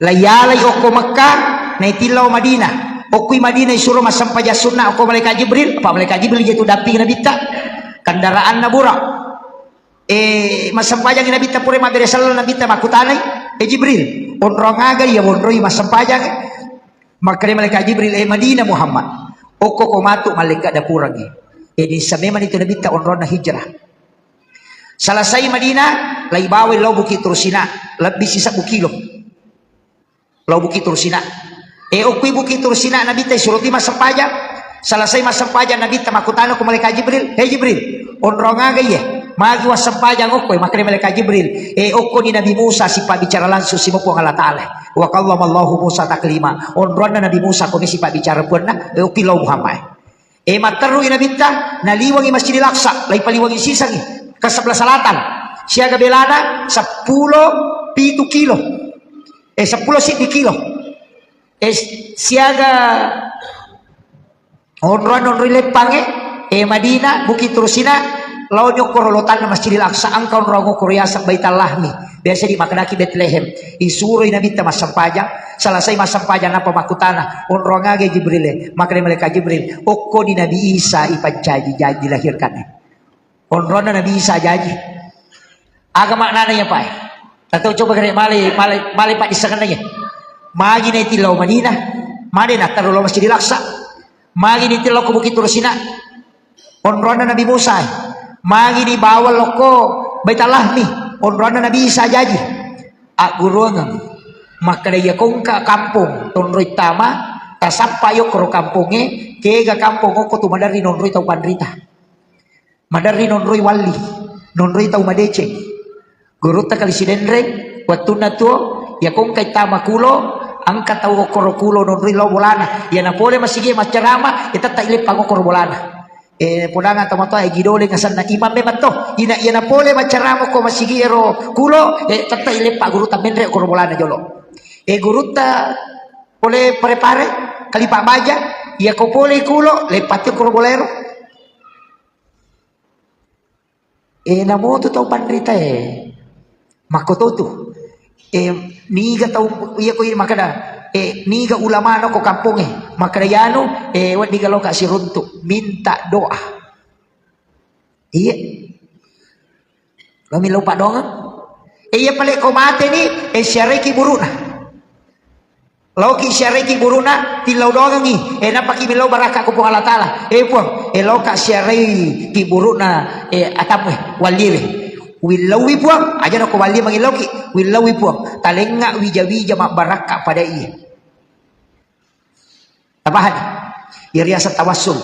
Laiyalai okko Mekkah, naitillau Madinah. Okkui Madinah isuro massempajang sunna okko malaikat Jibril, apa malaikat Jibril je tu dampingi Nabitta. Kendaraanna buraq. Eh, massempajang Nabitta pura mabbere selleng Nabitta makkutanai, eh Jibril, onrong aga iya wonroi massempajang? Makkeda malaikat Jibril, eh Madinah Muhammad, okko ko matu malaikat dapurangi. Eh, dissa memang itu Nabitta onronna hijrah. Selesai Madinah, lai bawai lao Bukit Tursina, lebbi sisebbu kilo. Lao Bukit Tursina. Eh, okkui Bukit Tursina Nabitta suroti massempajang. Selesai massempajang Nabitta makkutana ko malaikat Jibril, "Hei Jibril, onrong aga iye? Magi wassempajang okko?" Makkeda malaikat Jibril, "Eh, okkoni Nabi Musa sipabbicara langsung sima Puang Allah Taala. Wa kallamallahu Musa taklima." Onronna Nabi Musa kone sipabbicara Puanna, eh, okki lao Muhammad. Eh, matterru'i Nabitta, naliwangi Masjidil Aqsa, laipaliwangi sisangi ke sebelah selatan. Siaga belana seppulo pitu kilo. Eh, seppulo siddi kilo. Eh, siaga onroan onroi leppangnge, eh, Madinah, Bukit Tursina, lao nyokkoro lotanna Masjidil Aqsa, engka onroang okkoro yaseng Baital Lahmi. Biasa dimaknaki Betlehem. Isuroi Nabitta massempajang, selesai massempajang nappa makkutana, "Onroang aga Jibril?" Makkeda malaikat Jibril, "Okkoni Nabi Isa ipancaji, jaji dilahirkan." Onronna Nabi Isa jaji. Aga maknana iya, Pak? Tato coba kare male, male, male Pak dissengenna iya. Magi na itillau Madinah, mane natterru lao Masjidil Aqsa. Magi ni tillau ko Bukit Tursina. Onronna Nabi Musa. Magi ni bawang lokko Baitul Lahmi. Onronna Nabi Isa jaji. Agguruangeng. Makkeda iya kongka kampong tonroi tama, tasappa yokkoro kampongnge, kega kampong okko tu maderri nonroi tau panrita. Maderri nonroi walli, nonroi tau madeceng. Gurutta Kali Sidenreng, wettunna tuo, iya kongkai tama kulo, engka tau okkoro kulo nonroi lao bolana. Iya napole masigi maccarama, iya tetta ileppang okkoro bolana. Eh, podanga tomatoa Egi Doleng asenna imam memang to. Ina iya napole maccarama ko masigi ero kulo, eh, tetta ileppa gurutta menre okkoro bolana jolo. Eh, gurutta pole Pare-pare, Kalipa Baja, iya ko pole kulo, leppati okkoro bola ero. Eh, namotu tau panritae. Makkototu. Eh, niga tau, iya ko iya makkeda, eh, niga ulama no ko kampongnge. Makkeda yanu, eh, weddiga loka siruntu. Minta doa. Iya. Lo millau paddoangeng. Eh, iya pale ko mate ni, eh, siaraiki burukna. Laoki siaraiki burukna, tillau doangengngi. Eh, nappaki millau barakka ko Puang Allah Taala. Eh, Puang, eh, laoka siaraiki burukna, eh, atammu, eh, walliwe. Willauwi Puang, aja nako walli mangillauki. Willauwi Puang. Talengnga wija-wija mabbarakka pada iye. Tapahani? Iya riaseng tawassul.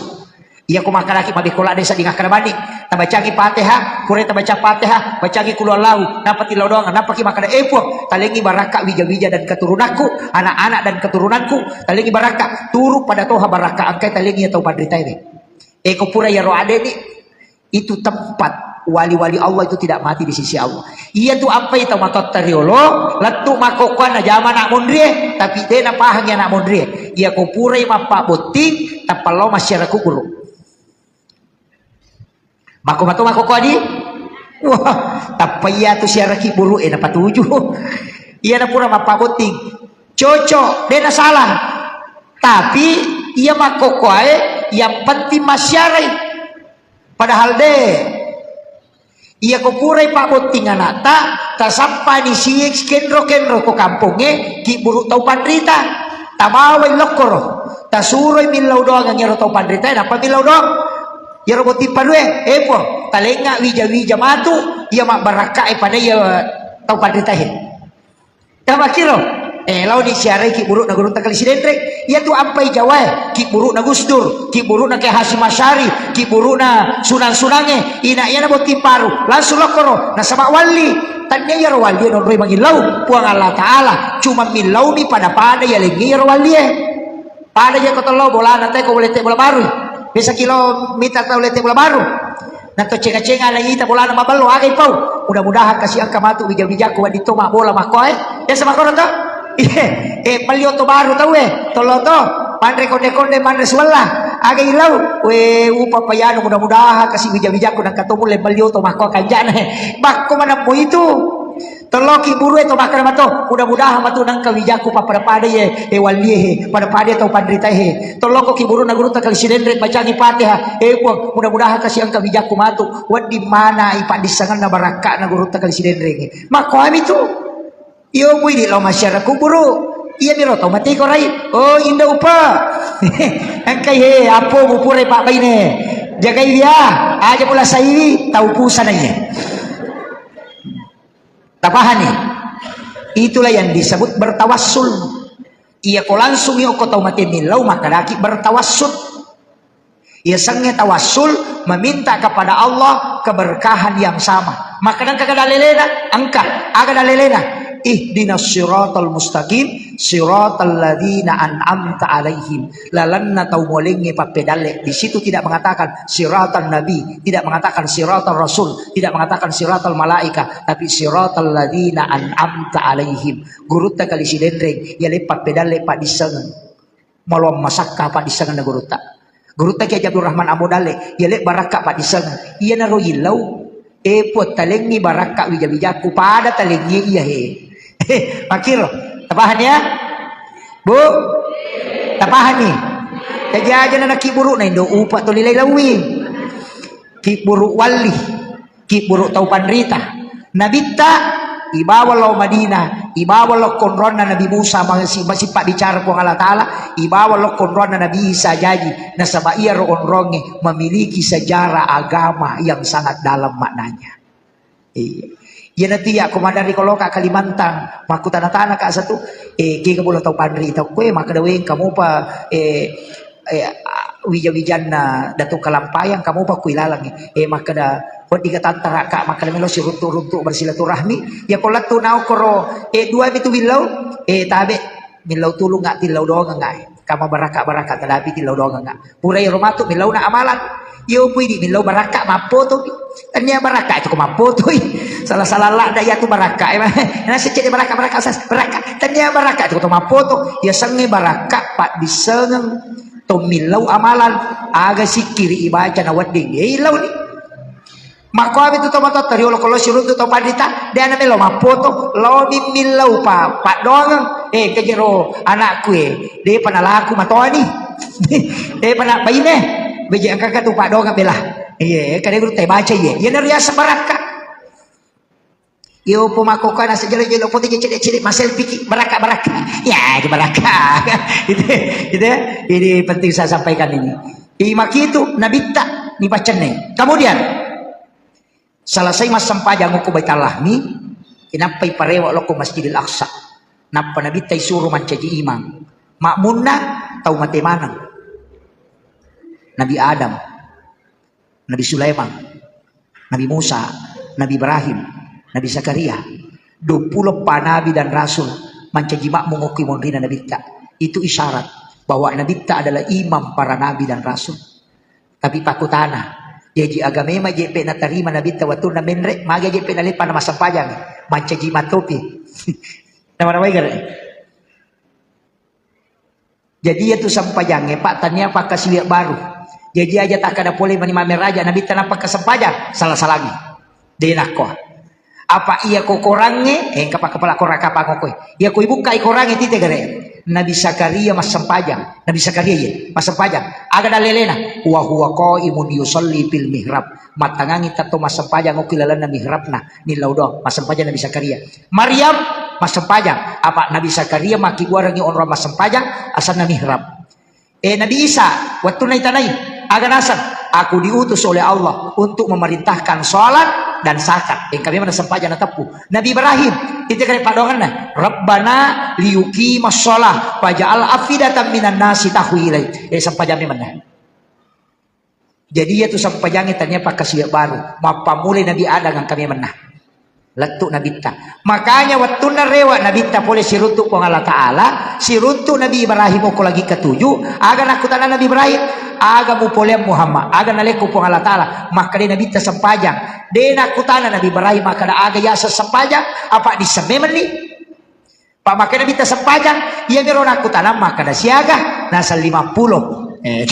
Iya ko makkalaki mabekko ladde sedding akkada mani. Tabacangi Fatihah, pura tabaca Fatihah, bacangi Qul Huwallahu, nappa tillau doang, nappaki makkada, "Eh Puang, talengi barakka wija-wija dan keturunanku, anak-anak dan keturunanku, talengi barakka, turu pada toha barakka engkai talengi iya tau panritae." Eh ko pura iyaro adeni, itu tempat wali-wali Allah itu tidak mati di sisi Allah. Iya tu ampai tau matotta riolo, lettu makkokkoanna jama anak monrie, tapi de napahangi anak monrie. Iya ko purai mappabotting, tappa lao massiara kuburu. Makko mato makkokkoa di? Wah, tappa iya tu siara kiburu, eh, napatuju. Iya na pura mappabotting. Cocok, de nasalah. Tapi iya makkokkoae, yang penting massiarai. Padahal de. Iya ko purai pabbotting anakta, tasappani siye kenro-kenro ko kampongnge, kibburu tau panrita. Tabawai lokkoro, tasuroi millau doang iyaro tau panrita, nappa millau doang. Iyaro botting parue, eh Puang, talengnga wija-wija matu, iya mabbarakka e pada iya tau panrita he. Tamakkiro, eh, laoni siarai kibburukna Gurutta Kali Sidenreng. Iya tu ampai Jawae, kibburukna Gus Dur, kibburukna Kiai Hasyim Asy'ari, kibburukna Sunan-Sunangnge, ina iyana botting paru, langsung lokkoro, nasaba walli. Tannia iyaro walli nonroi mangillau, Puang Allah Ta'ala, cuma millaumi pada-pada iya lengngi iyaro wallie. Pada je ko tello bolana te ko ulette bola baru. Bisa kilometer tau ulette bola baru. Na to cenga-cenga na ita bolana maballo aga ipau. Mudah-mudahan kasi engka matu wija-wijakku wedding to mabbola makkoe. Biasa makkoro to? Iye, eh, melli oto baru tau eh. Tollo to. Manre konde-konde manre suwella. Aga ilau. We upa payanu mudah-mudahan kasi wija-wijakku nangka to mulle melli oto makkoe kanjana. Bakko manammu itu. Tolloki burue to makkeda mato, mudah-mudahan matu nengka wijakku pappada-pada ye, e wallie he, pada-pada tau panrita he. Tolloko ki buruna gurutta kali Sidenreng bacangi Fatihah. E Puang, mudah-mudahan kasi engka wijakku matu. Wedding mana i paddissengenna barakka'na gurutta kali Sidenreng. Makkoami tu. Iyo bui di lao masyarakat kuburu. Iya miro tau mati korai. Oh, inda upa. Engkai he, apo bupure pak baine. Jagai dia, aja pula saiwi, tau pusana ye. Tapahani? Itulah yang disebut bertawassul. Iya ko langsung yoko tau mate millau, maka daki bertawassul. Iya sengnge tawassul, meminta kepada Allah keberkahan yang sama. Maka engka kada lelena, engka, aga dalelena. Ihdinas siratal mustaqim, siratal ladzina an'amta alaihim. Lalenna tau mualengnge pappedalle. Di situ tidak mengatakan siratal nabi, tidak mengatakan siratal rasul, tidak mengatakan siratal malaika, tapi siratal ladzina an'amta alaihim. Gurutta kali Sidenreng, iya le pappedalle paddissengeng. Maloang masakka paddissengenna gurutta. Gurutta Kiai Abdul Rahman Ambo Dalle, iya le barakka paddissengeng. Iyanaro illau. E Puang, talengngi barakka wija-wijakku pada talengngi iya he. Makkiro, tapahani ya? Bu, tapahani? Jaji aja na nakiburu na indo upa tuli lai lawi. Kiburu walli, kiburu tau panrita. Nabitta ibawa lao Madinah, ibawa lao konronna Nabi Musa masi-, masippa bicara Puang Allah Taala, ibawa lao konronna Nabi Isa jaji, nasaba iyaro onrongnge memiliki sejarah agama yang sangat dalam maknanya. Iya. Iyanatu iya ko maderri ko loka Kalimantan, makkutana-tana ka satu, eh, kega bola tau panrita kue, makkeda weng kamu pa, eh, eh, wija-wijanna Datu Kalampayang, kamu pa kui lalang, eh, makkeda wedding ka tantara ka, makkeda melo siruntu-runtu bersilaturahmi, ya ko lettu naokkoro, eh, dua mitu willau, eh, tabe, millau tulung nggak tillau doang nggak, eh. Kama baraka-baraka tadapi tillau doang nggak. Pura iyaro matu millauna amalan. Iyo pui di millau barakka mappoto. Tania barakka itu ko mappoto. Salah-salah ladda iyatu barakka. Nasecce barakka, barakka sas barakka. Tania barakka itu ko mappoto. Iya sengnge barakka paddissengeng to millau amalan. Aga sikkiri ibaca na wedding. Iya illau ni. Makkoami tu tomatoatta riolo ko lao siruntu tau panrita, de ana melo mappoto, lao mimmillau pa paddoangeng, eh, kejero anakku, eh, depa nalaku matoani. Depa na baine, beje engka tu paddoangeng bela. Iya, kade guru te baca iya. Iya nariasa barakka. Iyo po makkokana sejelo-jelo pote je cedek-cedek maselfie ki, barakka, barakka. Ya, di barakka. Gitu, gitu ya. Ini penting saya sampaikan ini. Imakitu nabitta ni pacenne. Kemudian Selesai massempajang okko Baitallahmi, inappai parewa lokko Masjidil Aqsa. Nappa Nabitta isuro mancaji imang. Makmunna tau mate maneng. Nabi Adam, Nabi Sulaiman, Nabi Musa, Nabi Ibrahim, Nabi Zakaria. Duappulo pa nabi dan rasul mancaji makmum okko monrina Nabitta. Itu isyarat bahwa Nabitta adalah imam para nabi dan rasul. Tapi pakkutana, jaji aga memang jeppe natarima Nabitta wettunna menre, magi jeppe naleppa na massempajang, mancaji matopi. Nama-namai gare. Jadi iyatu sempajangnge, Pak, tania pakkasiwiang baru. Jaji aja takkada pole mani mame raja Nabitta napakka sempajang, salah-salangi. De nakko. Apa iya ko korangnge, eh, engka pakkapala korang kapang okkoe. Iya ko ibukkai korangnge tite gare. Nabi Zakaria massempajang. Nabi Zakaria iye, massempajang. Aga dalelena? Wa huwa qaimun yusalli fil mihrab. Mattangangi tatto massempajang okko ilalenna mihrabna. Nillau doang, massempajang Nabi Zakaria. Maryam massempajang. Apa Nabi Zakaria makkibuarengngi onrong massempajang, asenna mihrab. Eh, Nabi Isa, wettunna itanai, aga naseng? Aku diutus oleh Allah untuk memerintahkan salat dan zakat. Engka memang nasempajang nateppu. Nabi Ibrahim, itu kare paddoangenna, "Rabbana liyuqimas shalah faj'al afidatan minan nasi tahwi ilai." Eh, sempajang memang nah. Jadi iyatu sempajangnge tania pakkasiwiang baru. Mappammulai Nabi Adam engka memang nah. Lettu Nabitta. Makanya wettunna rewa Nabitta pole siruntu Puang Allah Ta'ala, siruntu Nabi Ibrahim okko lagi ketujuh, aga nakkutana Nabi Ibrahim, aga mupoleang Muhammad, aga nalekko Puang Allah Ta'ala, makkeda Nabitta sempajang. De nakkutana Nabi Ibrahim makkeda aga yaseng sempajang, apa disseng memenni. Pak makkeda Nabitta sempajang, iya miro nakkutana makkeda siaga, naseng lima puluh. Eh,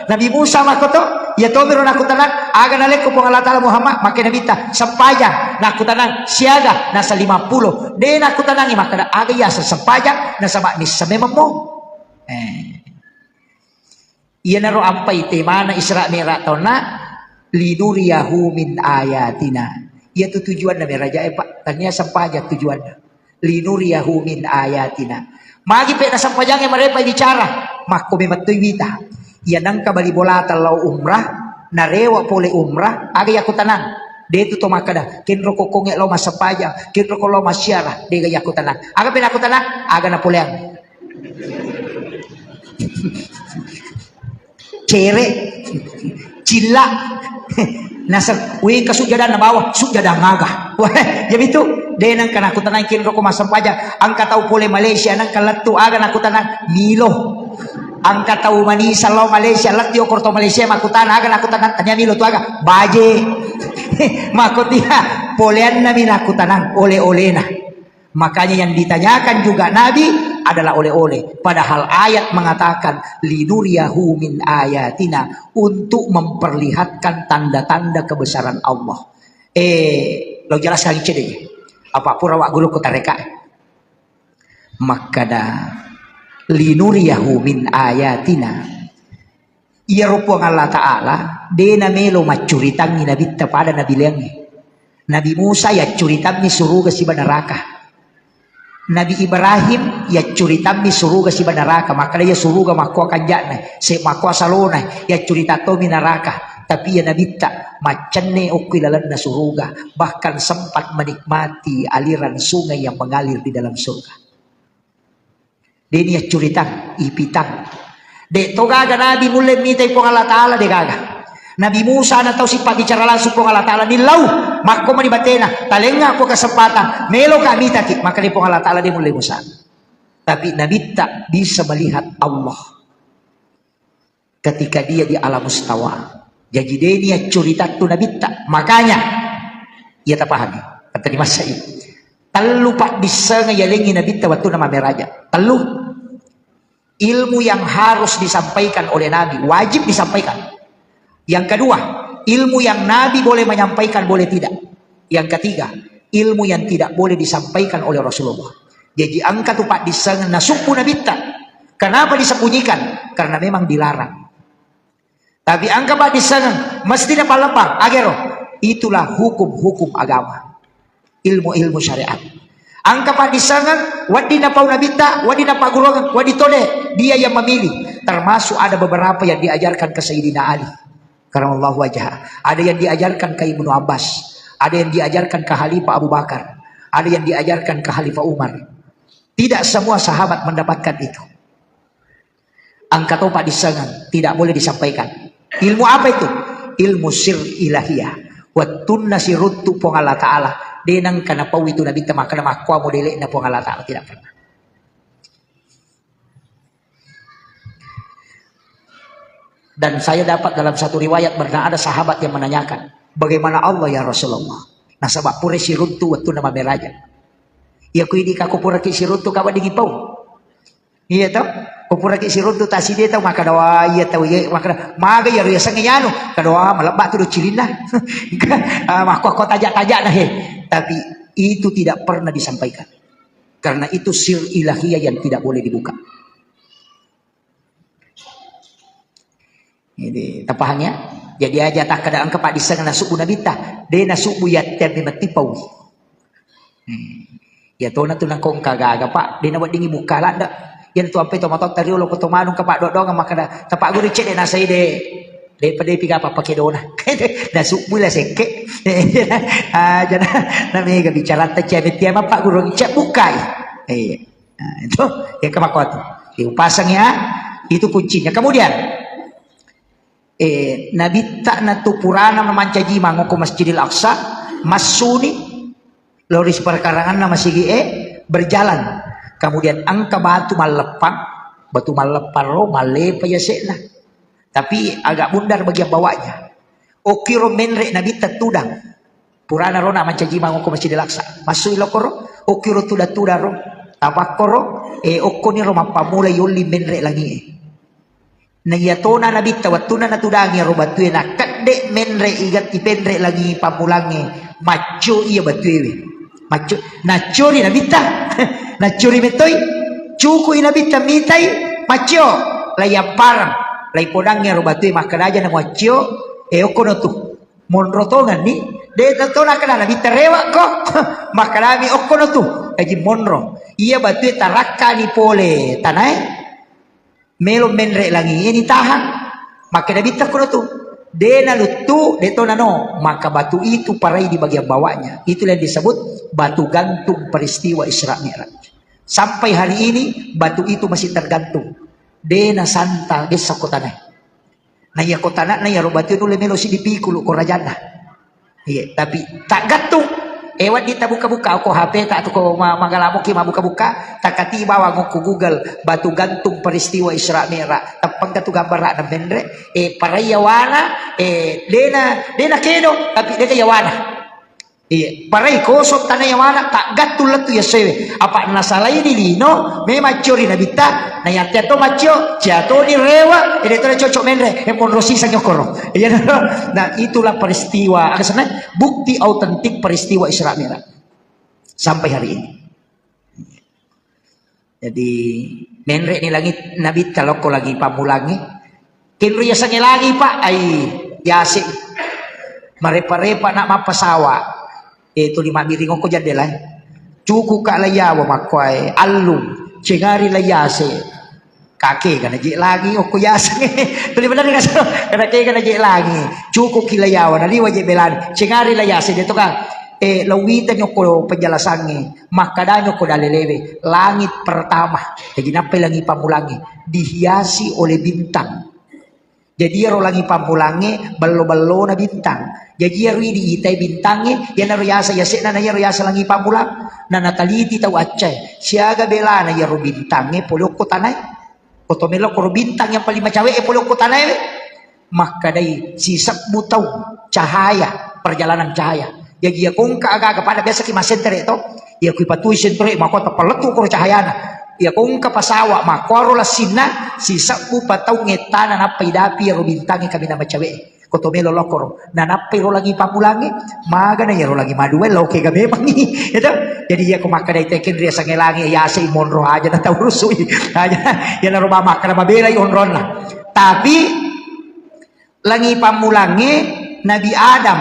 Nabi Musa makkoto, Iya tomiro nakkutanang, aga nalekko Puang Allah Ta'ala Muhammad, makkeda Nabitta, sempajang, nakkutanang, siaga, nasa lima puluh. De nakkutanangi makkeda, aga iyaseng sempajang, nasaba misseng mememmo. Eh. Iyanaro ampai temana Isra Mi'raj taunna, linuriyahu min ayatina. Iyatu tujuanna Mi'raj e, Pak. Tania sempajang tujuanna. Linuriyahu min ayatina. Magi pe nasempajangnge marepa bicara, makko memettoi wita. Iya nengka bali bolata lao umrah, narewa pole umrah, aga yakkutanang. De tu to makkeda, kenro kokkongnge lao massempajang, kenro ko lao massiara, dega yakkutanang. Aga pe nakkutanang, aga napoleang. Cere, cilla, naseng, wengka sujjadanna bawang, sujjadang aga. Wah, ya itu, de nengka nakkutanang kenro ko massempajang, engka tau pole Malaysia, nengka lettu aga nakkutanang, milo. Engka tau manisa lao Malaysia, lettu okor to Malaysia, makkutana aga nakkutanang, tania milo tu aga, baje. Makkotia, poleanna mi nakkutanang, ole-olena. Makanya yang ditanyakan juga Nabi adalah oleh-oleh. Padahal ayat mengatakan, "Linuriyahu min ayatina," untuk memperlihatkan tanda-tanda kebesaran Allah. Eh, lo jelaskan cedde. Apa pura wa guru ku tareka. Makkada, "Linuriyahu min ayatina." Iyaro Puang Allah Ta'ala, de namelo maccuritangngi nabitta pada nabileangnge. Nabi Musa yaccuritammi suruga siba neraka. Nabi Ibrahim yaccuritammi suruga siba neraka. Makkada iya suruga makkoa kanja'na, se makkoa salona, yaccurita tommi neraka. Tapi iya nabitta maccenne okko ilalenna suruga, bahkan sempat menikmati aliran sungai yang mengalir di dalam surga. Deni yaccuritang, ipitang. De to gaga nabi mulle mitai Puang Allah Ta'ala, de gaga. Nabi Musa na tau sipabbicara langsung Puang Allah Ta'ala, nillau, makko mani batena, talengnga ko kesempatan, meloka mitaki, maka de Puang Allah Ta'ala de mulle Musa. Tapi nabitta bisa melihat Allah ketika dia di alam mustawa. Jadi deni yaccuritattu nabitta. Makanya, iya tapahami. Kata di masa ini. Tellu paddissengeng yalengngi nabitta wattunna mammeraja. Tellu. Ilmu yang harus disampaikan oleh Nabi, wajib disampaikan. Yang kedua, ilmu yang Nabi boleh menyampaikan, boleh tidak. Yang ketiga, ilmu yang tidak boleh disampaikan oleh Rasulullah. Jadi engka tu paddissengeng nasubbu nabitta. Kenapa disembunyikan? Karena memang dilarang. Tapi engka paddissengeng mesti napallebbang, agero. Itulah hukum-hukum agama. Ilmu-ilmu syariat. Engka paddissengeng, wedding napau nabitta, wedding napagguruang, wedding tode, dia yang memilih. Termasuk ada beberapa yang diajarkan ke Sayyidina Ali. Karamallahu wajhah. Ada yang diajarkan ke Ibnu Abbas. Ada yang diajarkan ke Khalifah Abu Bakar. Ada yang diajarkan ke Khalifah Umar. Tidak semua sahabat mendapatkan itu. Engka to paddissengeng, tidak boleh disampaikan. Ilmu apa itu? Ilmu sir ilahiyah. Wettunna siruntu Puang Allah Ta'ala, de nengka napau itu nabitta makkeda makkoa modele'na Puang Allah Ta'ala, tidak pernah. Dan saya dapat dalam satu riwayat pernah ada sahabat yang menanyakan, "Bagaimana Allah ya Rasulullah?" Nasaba pura siruntu wettunna mammeraja. Iya ku idi ka ko puraki siruntu ka weddingi pau. Iya tau? Ko puraki siruntu taside tau, makkeda, "Wah, iya tau, iya," makkeda, "Maga iyaro yasengnge anu?" Kada, "Wah, malebba tu do cilinna." Ah, makko-, ko tajak-tajak na he. Tapi itu tidak pernah disampaikan. Karena itu sir ilahiyah yang tidak boleh dibuka. Jadi, tapahang ya? Jadi aja takkeda engka paddissengeng nasubbu nabitta, de nasubbu yatteammi metti paui. Hmm. Ya tona tu nangko engka gaga, Pak, de naweddingi bukka ladde. Iya tu ampe to matotta riolo ko to manu engka paddoang makkeda, "Tapagguru cedde nasai de, de pede piga apa pakedona." Nasubbu la sekke. Ah, jana na mega bicara ta cia metti ama Pak Guru cek bukkai. Iya. Nah, itu yang kemakkuatu. Diupasang ya, itu kuncinya. Kemudian, eh, nabitta natu purana mancaji mangoko Masjidil Aqsa, massuni, lao ri perkaranganna masigi e, berjalan. Kemudian engka batu malleppang, batu malleppang ro, mallepa yase'na. Tapi agak bundar bagian bawahnya. Okkiro menre nabitta tudang. Purana rona mancaji mangoko Masjidil Aqsa. Masui lokoro, okkiro tuda-tuda ro. Tapakkoro, e okkoni ro mappamula yolli menre langi e. Na iya tona nabitta wettunna natudangi ro batue, nakedde menre iga-, ipenre langi pammulangnge, maccio iya batue we. Maccio, nacciori nabitta. Nacciori metoi. Cukui nabitta mitai, maccio. Lai amparang, lai podangnge ro batue, makkeda aja na muaccio, e okkono tu. Monro tongenni, de to nakkeda nabitta rewakko. Makkedami okkono tu. Jaji monro. Iya batue tarakkani pole tanae. Melo menre langi, iye nitahang. Makkeda bitta kono tu. De naluttu, de to nano. Maka batu itu parai di bagian bawahnya. Itulah yang disebut batu gantung peristiwa Isra Mi'raj. Sampai hari ini, batu itu masih tergantung. De nasanta, dessa kotana. Na iya kotana, na iya ro batu nulle melo sidi pikulu ko rajanna. Iya, tapi tak gantung. Eh, wedding tabuka-buka ko H P ta atau ko ma-, magalamoki mabuka-buka, takati bawang ko Google, batu gantung peristiwa Isra Mi'raj. Teppang ka tu gambara'na menre, eh, parai yawana, eh, dena, dena kedo, tapi dena yawana. Iya, parai kosong tana yawana, tak gantung lettu ya sewe. Apa nasalai di lino, memang ciori nabitta, na yattia to maccio, cia to ni rewa, ede to cocok menre, eh, monro siseng nyokoro. Iya, nah, itulah peristiwa, aga senna? Bukti autentik peristiwa Isra Mi'raj sampai hari ini. Jadi, menre ni langit nabitta lokko lagi pammulangi. Kenro yasengnge langi, Pak, ai, yase. Marepa-repa nak mappasawa. Eh, tuli mabbiring okko jandela. Cukup ka layawa makkuae, allung, cengari layase. Kake kana je langi okko yaseng. Tuli benar ka so. Kana ke kana je langi. Cukup ki layawa, naliwa je belani. Cengari layase, de to ka. Eh, lawita nyokko penjelasannya. Makkedani okko dalelewe, langit pertama. Jadi, nappai langi pammulangnge dihiasi oleh bintang. Jadi, iyaro langi pammulangnge bello-bellona bintang. Jadi, iyaro idi itai bintangnge, iyanaro yasa yase'na, na iyaro yasa langi pammulang. Na nataliti tau accae, siaga belana iyaro bintangnge pole okko tanae. Oto melo koro bintang yang paling macawe e pole okko tanae we. Makkedai sisebbu taung cahaya, perjalanan cahaya. Jaji iya kongka aga-aga pada biasa ki massentere to. Iya kui patui sentere mako tappa lettu koro cahayana. Iya kongka pasawa makoaro lassinna sisebbu pataung ettana nappa idapi ro bintangnge kaminang macawe e. Ko to melo lokoro, nanappai ro langi pammulangnge, magana iyaro langi madua, loke ga memangngi, ya toh? Jadi, iya ko makkedai tekeng ri asengnge langi, yaseng monro aja na tau rusui. Aja, iyanaro ba makkeda mabelai onronna. Tapi, langi pammulangnge Nabi Adam.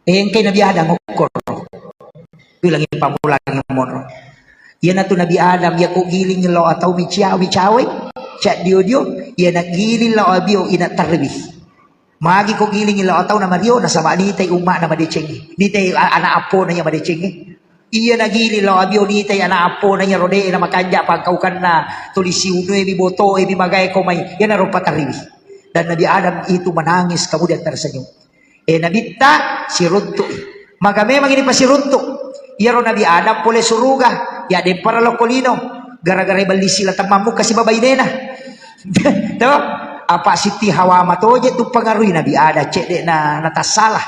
Eh, engkai Nabi Adam okkoro. Kui langi pammulangnge monro. Iyanatu Nabi Adam, iya ko giling lao atau micia-, micawai, cak dio-dio, iya na giling lao abio ina tarwi. Magi ko giling lao atau na mario, nasaba nitai umma'na madecengnge. Nitai a-, anak appona iya madecengnge. Iya na giling lao abio nitai anak appona iya rode na makanja pangkaukanna tuli siunue mi boto e mi magae ko mai. Iyanaro patarriwi. Dan Nabi Adam itu menangis kemudian tersenyum. Eh, nabitta siruntu'i. Maga memang ini pasiruntu. Iyaro Nabi Adam pole suruga, ya dempara lokko lino. Gara-gara bellisi la temmammu kasi babainena. Tuh, apa Siti Hawa matoje tu pengaruhi Nabi Adam, cedde na, na tassala.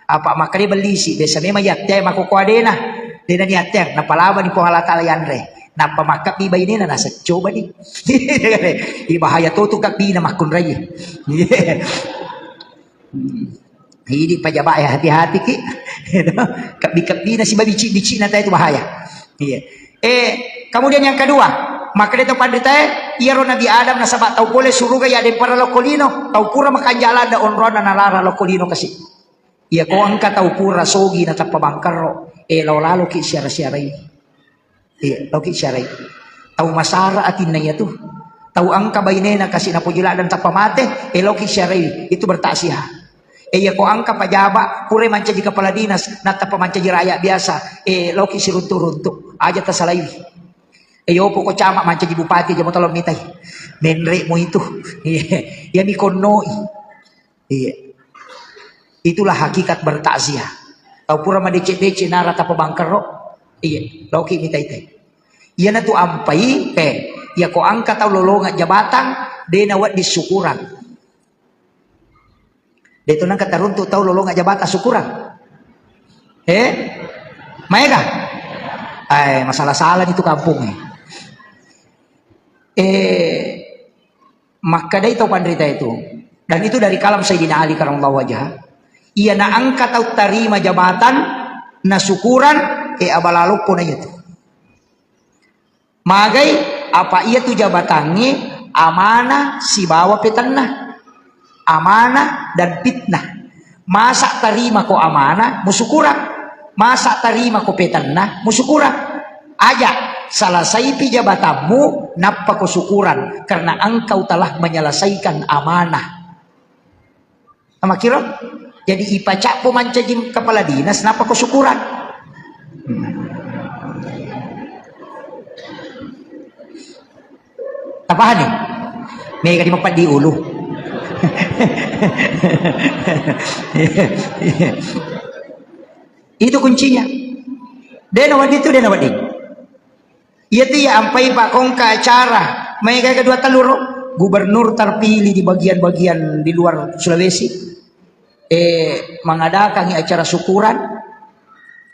Apa makkeda bellisi, biasa memang yattea mako ko adena. Dena ni attea, napalabani Puang Allah Taala yanre. Nappa makkabbi bainena, nasa coba ni. Ibahaya to tu kabbi na makkunrai. Hmm. Idi pajaba e, hati-hati ki. Kebbi-kebbina sibawa bici-bicina tae tu bahaya. Iya. Eh, kemudian yang kedua, makkeda to panritae, iyaro Nabi Adam nasaba tau pole suruga ya dempara lokko lino, tau pura makanja lada onronna nalara lokko lino kasi. Iya ko engka tau pura sogi natappa bangkerro, eh, lao laloki siara-siarai. Iya, loki siarai. Tau masara atinna iya tu. Tau engka bainena kasi napoji ladang tappa mate, eh, loki siarai. Itu bertaksiah. Eh, iya ko engka pajaba, pura mancaji kepala dinas, natappa mancaji rakyat biasa, eh, loki siruntu-runtu. Aja tasalaiwi. Eh, yopo ko camat mancaji bupati aja mo talo mitai. Menre mo itu. Iya, iya mi konnoi. Iya. Itulah hakikat bertakziah. Tau pura madeceng-deceng nara tappa bangkerro. Iya, loki mitai-tai. Iyanatu ampai, eh, iya ko engka tau lolongeng jabatan, de nawedding syukurang. De to nengka taruntu tau lolongeng jabatan syukurang. Eh? Maega? Eh, masalah-salah itu kampung, eh. Eh, Makkedai tau panrita itu, dan itu dari kalam Sayyidina Ali karamallahu wajhah, iya naengka tau tarima jabatan, nasukuran, e, abalaloppo na iyatu. Magai, apa iyatu jabatangnge amanah sibawa petenna. Amanah dan fitnah. Masa tarima ko amanah, musukurang. Masa tarima ko petenna, musukurang. Aja, salasaipi jabatanmu, nappa ko sukurang, karena engkau telah menyelesaikan amanah. Makkiro? Jadi ipacabbo mancaji kepala dinas, nappa ko sukurang. Hmm. Tapahani? Mega di mapeddi ulu. Itu kuncinya. Dena wedding tu, dena wedding. Iyatu iya ampai Pak Kongka acara, maega kedua tellu ro, gubernur terpilih di bagian-bagian di luar Sulawesi. Eh, mengadakan acara syukuran,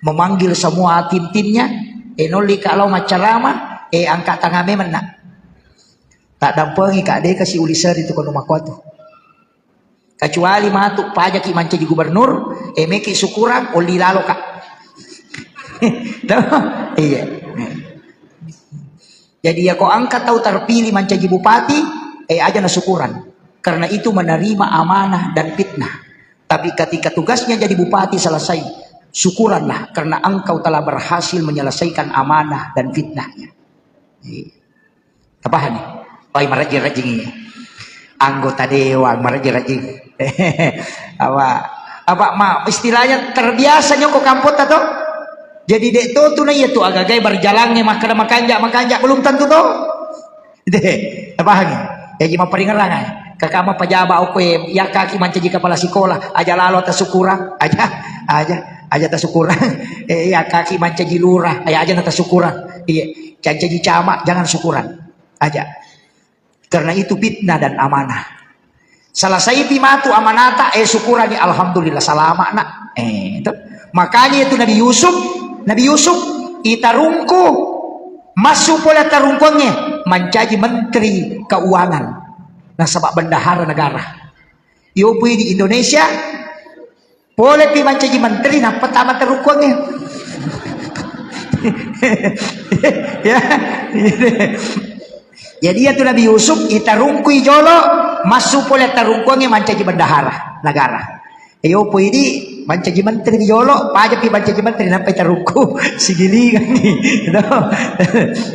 memanggil semua tim-timnya, eh, nolli ka lao maccarama, eh, angka tangan memang nak. Tak dampengi ka deka si uliseri tu kono makuatu. Kecuali matu pajaki mancaji gubernur, eh, meki syukuran, olli lalo ka. Toh? Iya. Jadi, ya, ko angka tau terpilih mancaji bupati, eh, aja na syukuran. Karena itu menerima amanah dan fitnah. Tapi ketika tugasnya jadi bupati selesai, syukuranlah karena engkau telah berhasil menyelesaikan amanah dan fitnahnya. Iya. Tapahani? Pai marajing-rajing iya. Anggota dewan marajing-rajing. Apa, apa ma, istilahnya terbiasa nyoko kampota to? Jadi dek to tu na iya tu agagai berjalannya makkada makanja, makanja, belum tentu to. Deh, tapahangi. Jadi mapparingerrangai. Kakak ma pajaba okko e, ya kaki mancaji kepala sekolah, aja lalo atas syukuran, aja, aja, aja atas syukuran. Eh, ya kaki mancaji lurah, aja, aja atas syukuran. Iya, mancaji camat, jangan syukuran. Aja. Karena itu fitnah dan amanah. Salasaipi matu amanata, eh, syukurani, alhamdulillah, salama nak. Eh, itu. Makanya itu Nabi Yusuf, Nabi Yusuf itarungku, masuk pole tarungkuannya, mancaji menteri keuangan. Nasaba bendahara negara. Yopi di Indonesia, Pole pi mancaji menteri, nappa tama tarungkuangnge. Ya. Jadi, iya tu Nabi Yusuf, itarungkui jolo, massu pole tarungkuangnge mancaji bendahara negara. Iyo, poidi mancaji menteri jolo, paja pi mancaji menteri, nappa itarungku, sigilinganni. Gitu.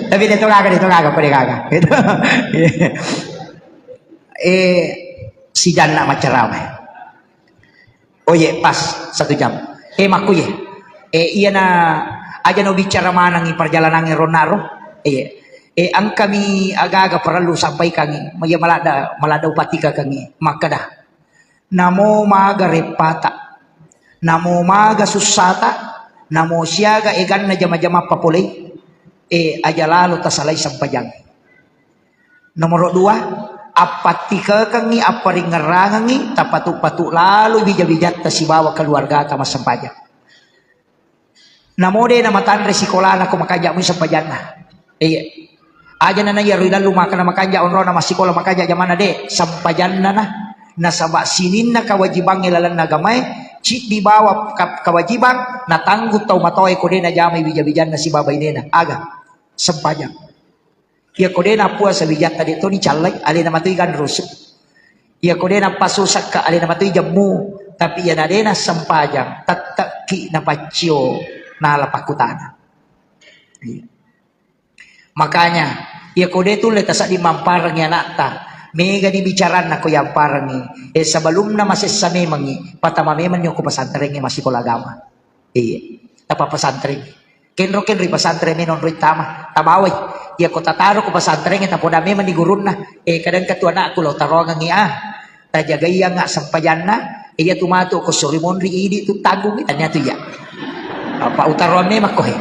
Tapi dia tu gaga, dia tu gaga, pada gaga. Gitu. Eh, sijanna maccarama. Oh, iye, pas satu jam. Eh, makku, iye. Eh, iyana aja no bicara manengi perjalanangnge ronnaro. Iye. Eh, engkami aga-aga parellu sampaikangi. Iya maladda, maladda upatikakangi. Makkeda, namo maga reppata, namo maga sussata, namo siaga eganna jama-jama papolei. Eh, aja lalo tasalai sempajang. Nomoro dua, appattikekengngi, apparingngerangengngi, tapatu-patu laloi wija-wijatta sibawa keluargata massempajang. Namo de namatanre sikolana ko makanja mui sempajanna. Iya. Aja nana iya ri lalu makana makanja onrona massikola makanja jamana de sempajanna na. Nasaba sininna kewajibangnge lalenna agamae, ciddi bawa ka-, kewajibang natanggung tau matoae ko de najamai wija-wijanna sibawa bainena. Aga? Sempajang. Iyako de nappuasa wijatta de to dicallai, alena matoi ganrusu. Iyako de nappasusakka, alena matoi jemmu. Tapi iyana de nassempajang, tette'ki napaccio nala pakkutana. Iya. Makanya, iyako de tulle tasedding mamparengngi anakta, megani bicaranna ko yamparengngi. Eh, sebelumna masessa memangngi, patama memanni okko pesantrengnge massikola agama. Iya. Tapa pesantren. Kenro-kenro i pesantren meno onroi tama. Tabawai. Iya ko tataro ko pesantren, tapoda memang di gurunna. Eh, kadang ketua anakku lo tarongengi ah. Tajagaianga sempajanna. Iya tu matu ko suri monri idi tu tanggungi tanya tu iya. Apa utaroan memang ko he.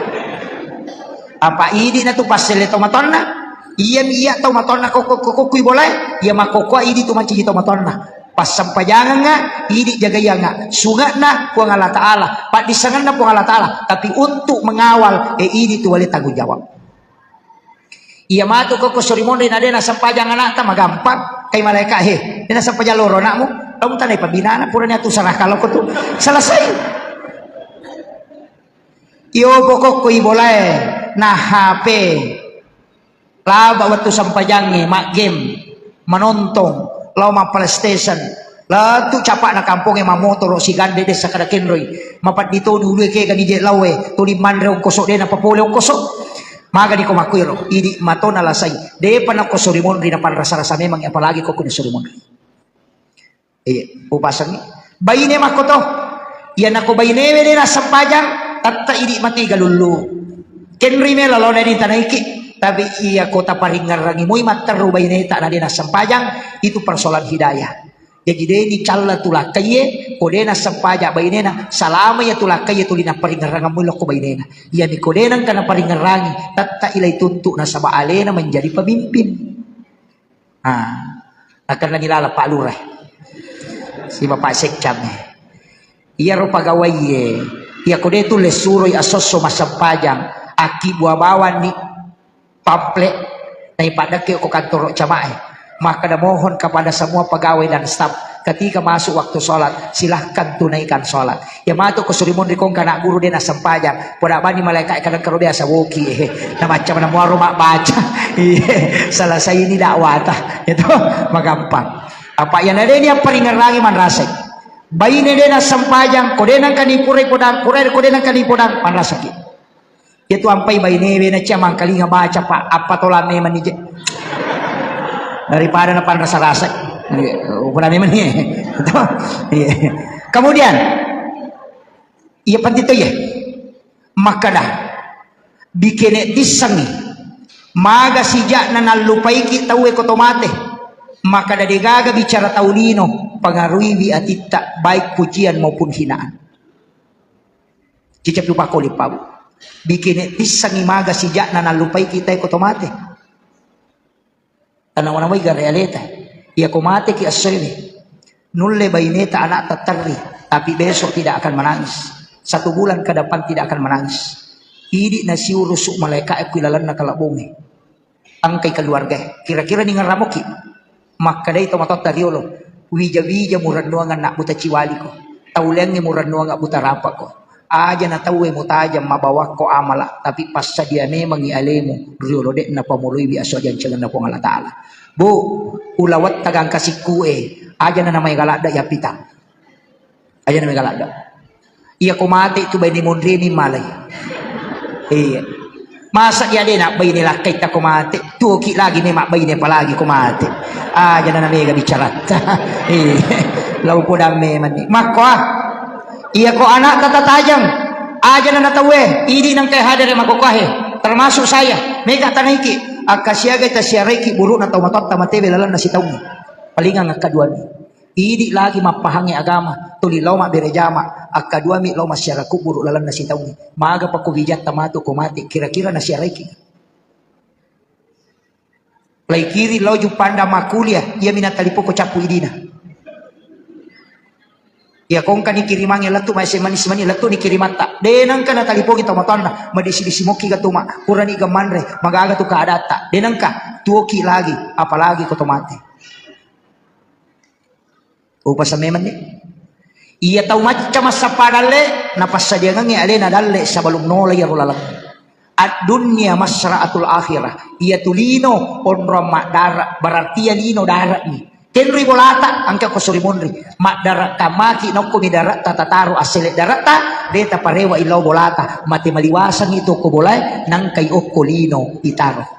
Apa idi na tu passele tomatonna. Iya mi iya tomatonna koko koko kui bolai. Iya makoko idi tu manci tomatonna. Passempajangengnga, idi jagaiangnga. Sunge'na Puang Allah Ta'ala, paddissengenna Puang Allah Ta'ala. Tapi untuk mengawal, eh, idi tu wale tanggung jawab. Iya matu ko, ko suri monri na de nasempajang anakta, magampang. Kai malaika, he, dena sempajang loro anakmu, kamu tanai pabinana, purani atu serahkan loko tu. Selesai. Iyo pokokku ibolae, na H P. Laba wettu sempajangnge, ma game, manontong, lao ma PlayStation, lettu capa'na kampongnge, mammotoro sigande dessa kada kenroi, mapaddi toni ulue kega nije laoe, tuli manre ongkoso de napapole ongkoso. Magani ko makkuiro, idi mato nalasai, depa nakko sorimonri napanrasa-rasa memang, apalagi ko kuni sorimonri. Iya, upasengngi. Baine makkoto. Iya nako bainewe de nassempajang, tetta idi mati galullu. Kenri mela laona di tanaiki. Tapi iya ko taparingngerangi moi matteru baineta na de nassempajang, itu persoalan hidayah. Jadi de ni calla tu lakkaie, ko de nassempajang bainena, salama iya tu lakkaie tuli naparingngerangeng moi lokko bainena. Iya ni ko de nengka naparingngerangi, tetta ilai tuntu nasaba alena menjadi pemimpin. Ah, nakenna ni laleng Pak Lurah. Si Bapak Sekcam. Iyaro pagawaie, iya ko de tulle suroi asosso massempajang, akkibbua bawanni pamflet, naipaddekke ko kantoro camae. Makkeda, mohon kepada semua pegawai dan staf, ketika masuk waktu sholat, silahkan tunaikan sholat. Iya matu ko surimonri kongka anak guru de nassempajang, poda bani malaika kadang karo biasa woki, eh, na macam na muaro mabbaca. Iya, selesai ini dakwata. Itu magampang. Apa iya na de ni apparingngerangi manrasai. Baine de nassempajang, ko de nengka ni purai podang, purai ko de nengka ni podang, manrasaki. Iya tu ampai bainewe na cia mangkalinga baca, Pak, apa tola memang ni je. Daripada na panrasa-rasa. Iya, pura memang ni. Iya. Kemudian, iya penting tu ya. Makkeda, bikene tissengi. Maga sijakna nallupaiki tauwe ko to mate. Makkeda de gaga bicara tau lino, pengaruhiwi atitta, baik pujian maupun hinaan. Cicep tu pakoli pabu. Bikene tissengi maga sijakna nallupaiki tai ko to mate. Tanawa-nawai ga realeta. Iya ko mateki essoewe. Nulle baineta anakta terri, tapi besok tidak akan menangis. Satu bulan ke depan tidak akan menangis. Idi nasiurusu malaika ku ilalenna kalabonge. Engkai keluarga. Kira-kira ni ngeramoki. Makkedai tomatoatta riolo, wija-wija murennuang anak buta ciwaliko. Tauleangngi murennuang buta rapako. Aja na tauwe mutajang mabawakko amala, tapi passadia memangngi alemu riolo, de'na pamoloiwi aso ajancengenna Puang Allah Ta'ala. Bu, ulawetta gangka sikkue, aja na namai galadda yapitang. Aja na mega ladde. Iya ko mate tu baine monremi malai. Iya. Masa iya de nak baine lakkai ta ko mate. Tuoki lagi memang baine apalagi ko mate. Aja na mega bicara. Iya. Lau podang memang ni. Makko ah. Iya ko anak tata tajang. Aja na tauwe. Idi nangkai hadere makokohe. Termasuk saya. Mega tanaiki. Akka siaga ta siaraiki burukna tau matotta mate belalan nasi taungi. Palingang akka duani. Idi lagi mappahangngi agama, tuli lao mabbere jama, akkaduami lao massiara kuburu lalenna sitaungnge. Magapa ko wijatta matu ko mate, kira-kira nasiaraiki? Lai kiri lao Juppandang makkuliah, iyami natalipoko cappu idina. Iya kongka nikirimangngi lettu maesse manis mani lettu nikirimatta. De nengka natalipongi tomatoanna, madisi-disi mokki gatuma, purani ga manre, magaga tu keadatta. De nengka, tuoki lagi, apalagi ko to mate. Upasa memang ni. Iya tau macca massappa dalle, napassadiangengngi alena dalle sebelum nola iyaro laleng. Ad-dunya masra'atul akhirah. Iya tu lino onrong maddara, berarti iya lino dara ni. Tenrui bolata, angka ko suri monri. Maddara kamaki nokko mi darata tataro assele darata, de taparewa illau bolata. Mate maliwasangi tu ko bolae, nangkai okko lino itaro.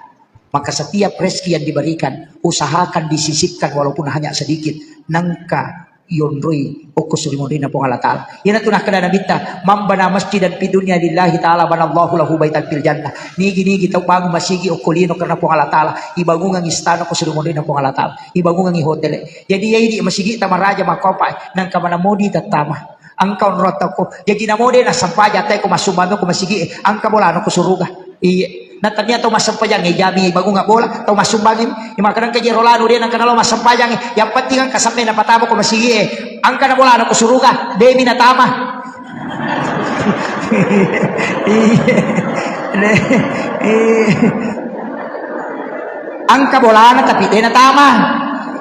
Maka setiap rezeki yang diberikan, usahakan disisipkan walaupun hanya sedikit. Nangka yonroi okko suri monrina Puang Allah Ta'ala. Iyanatu nakkeda Nabitta, "Man bana masjidan fid dunya lillahi ta'ala banallahu lahu baitan fil jannah." Nigi-nigi tau bangun masigi okko lino karena Puang Allah Ta'ala, ibangungang istana ko suri monrina Puang Allah Ta'ala. Ibangungangi hotele. Jadi ya idi masigi tamaraja makopa, nangka mana modi tattama. Engka onrong tauko. Jaji namo de nassempaja tae ko massumbang ko masigi e. Engka bolana ko suruga. Iye. Na tania tau massempajang e jami bangunga bola, tau massumbang e. Makkeda engka jero lanu de nengka nalo massempajang e. Yang penting engka semme napatama ko masigi e. Engka na bolana ko suruga, de mi natama. Iye. De. Iye. Engka bolana tapi de natama.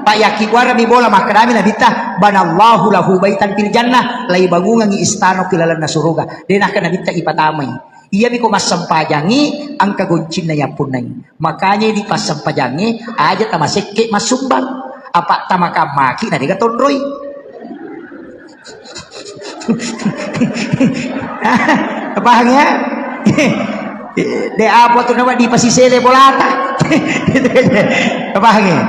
Pak, yakkibuarami bola, makkedami Nabitta, "Banallahu lahu baitan fil jannah," laibangungangngi istana ki lalenna suruga. De nakkeda Nabitta ipatamai. Iyami ko massempajangngi engka goncinna yappunnai. Makanya di passempajangnge aja tamasekke massumbang. Apa tamakammaki na dega tonroi. Paham ya? De apa tu nama dipasisele bolata. Paham ya?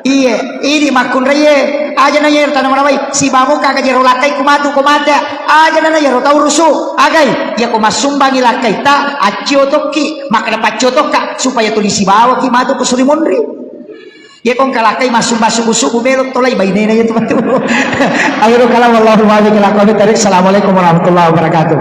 Iye, ini makkunraiye, aja na yero tanawa-nawai, sibamu kaga jero lakkai ku matu ko mate, aja na yero tau rusu, agai, ya ko massumbangi lakkaita, accio tokki, makkeda paccio tokka, supaya tuli sibawaki matu ko suri monri. Iya ko engka lakkai massumbang subu-subu, melo tolai bainena iya tu matu. Akhirul kalam, wallahul muwaffiq ila aqwamit thariq. Assalamualaikum warahmatullahi wabarakatuh.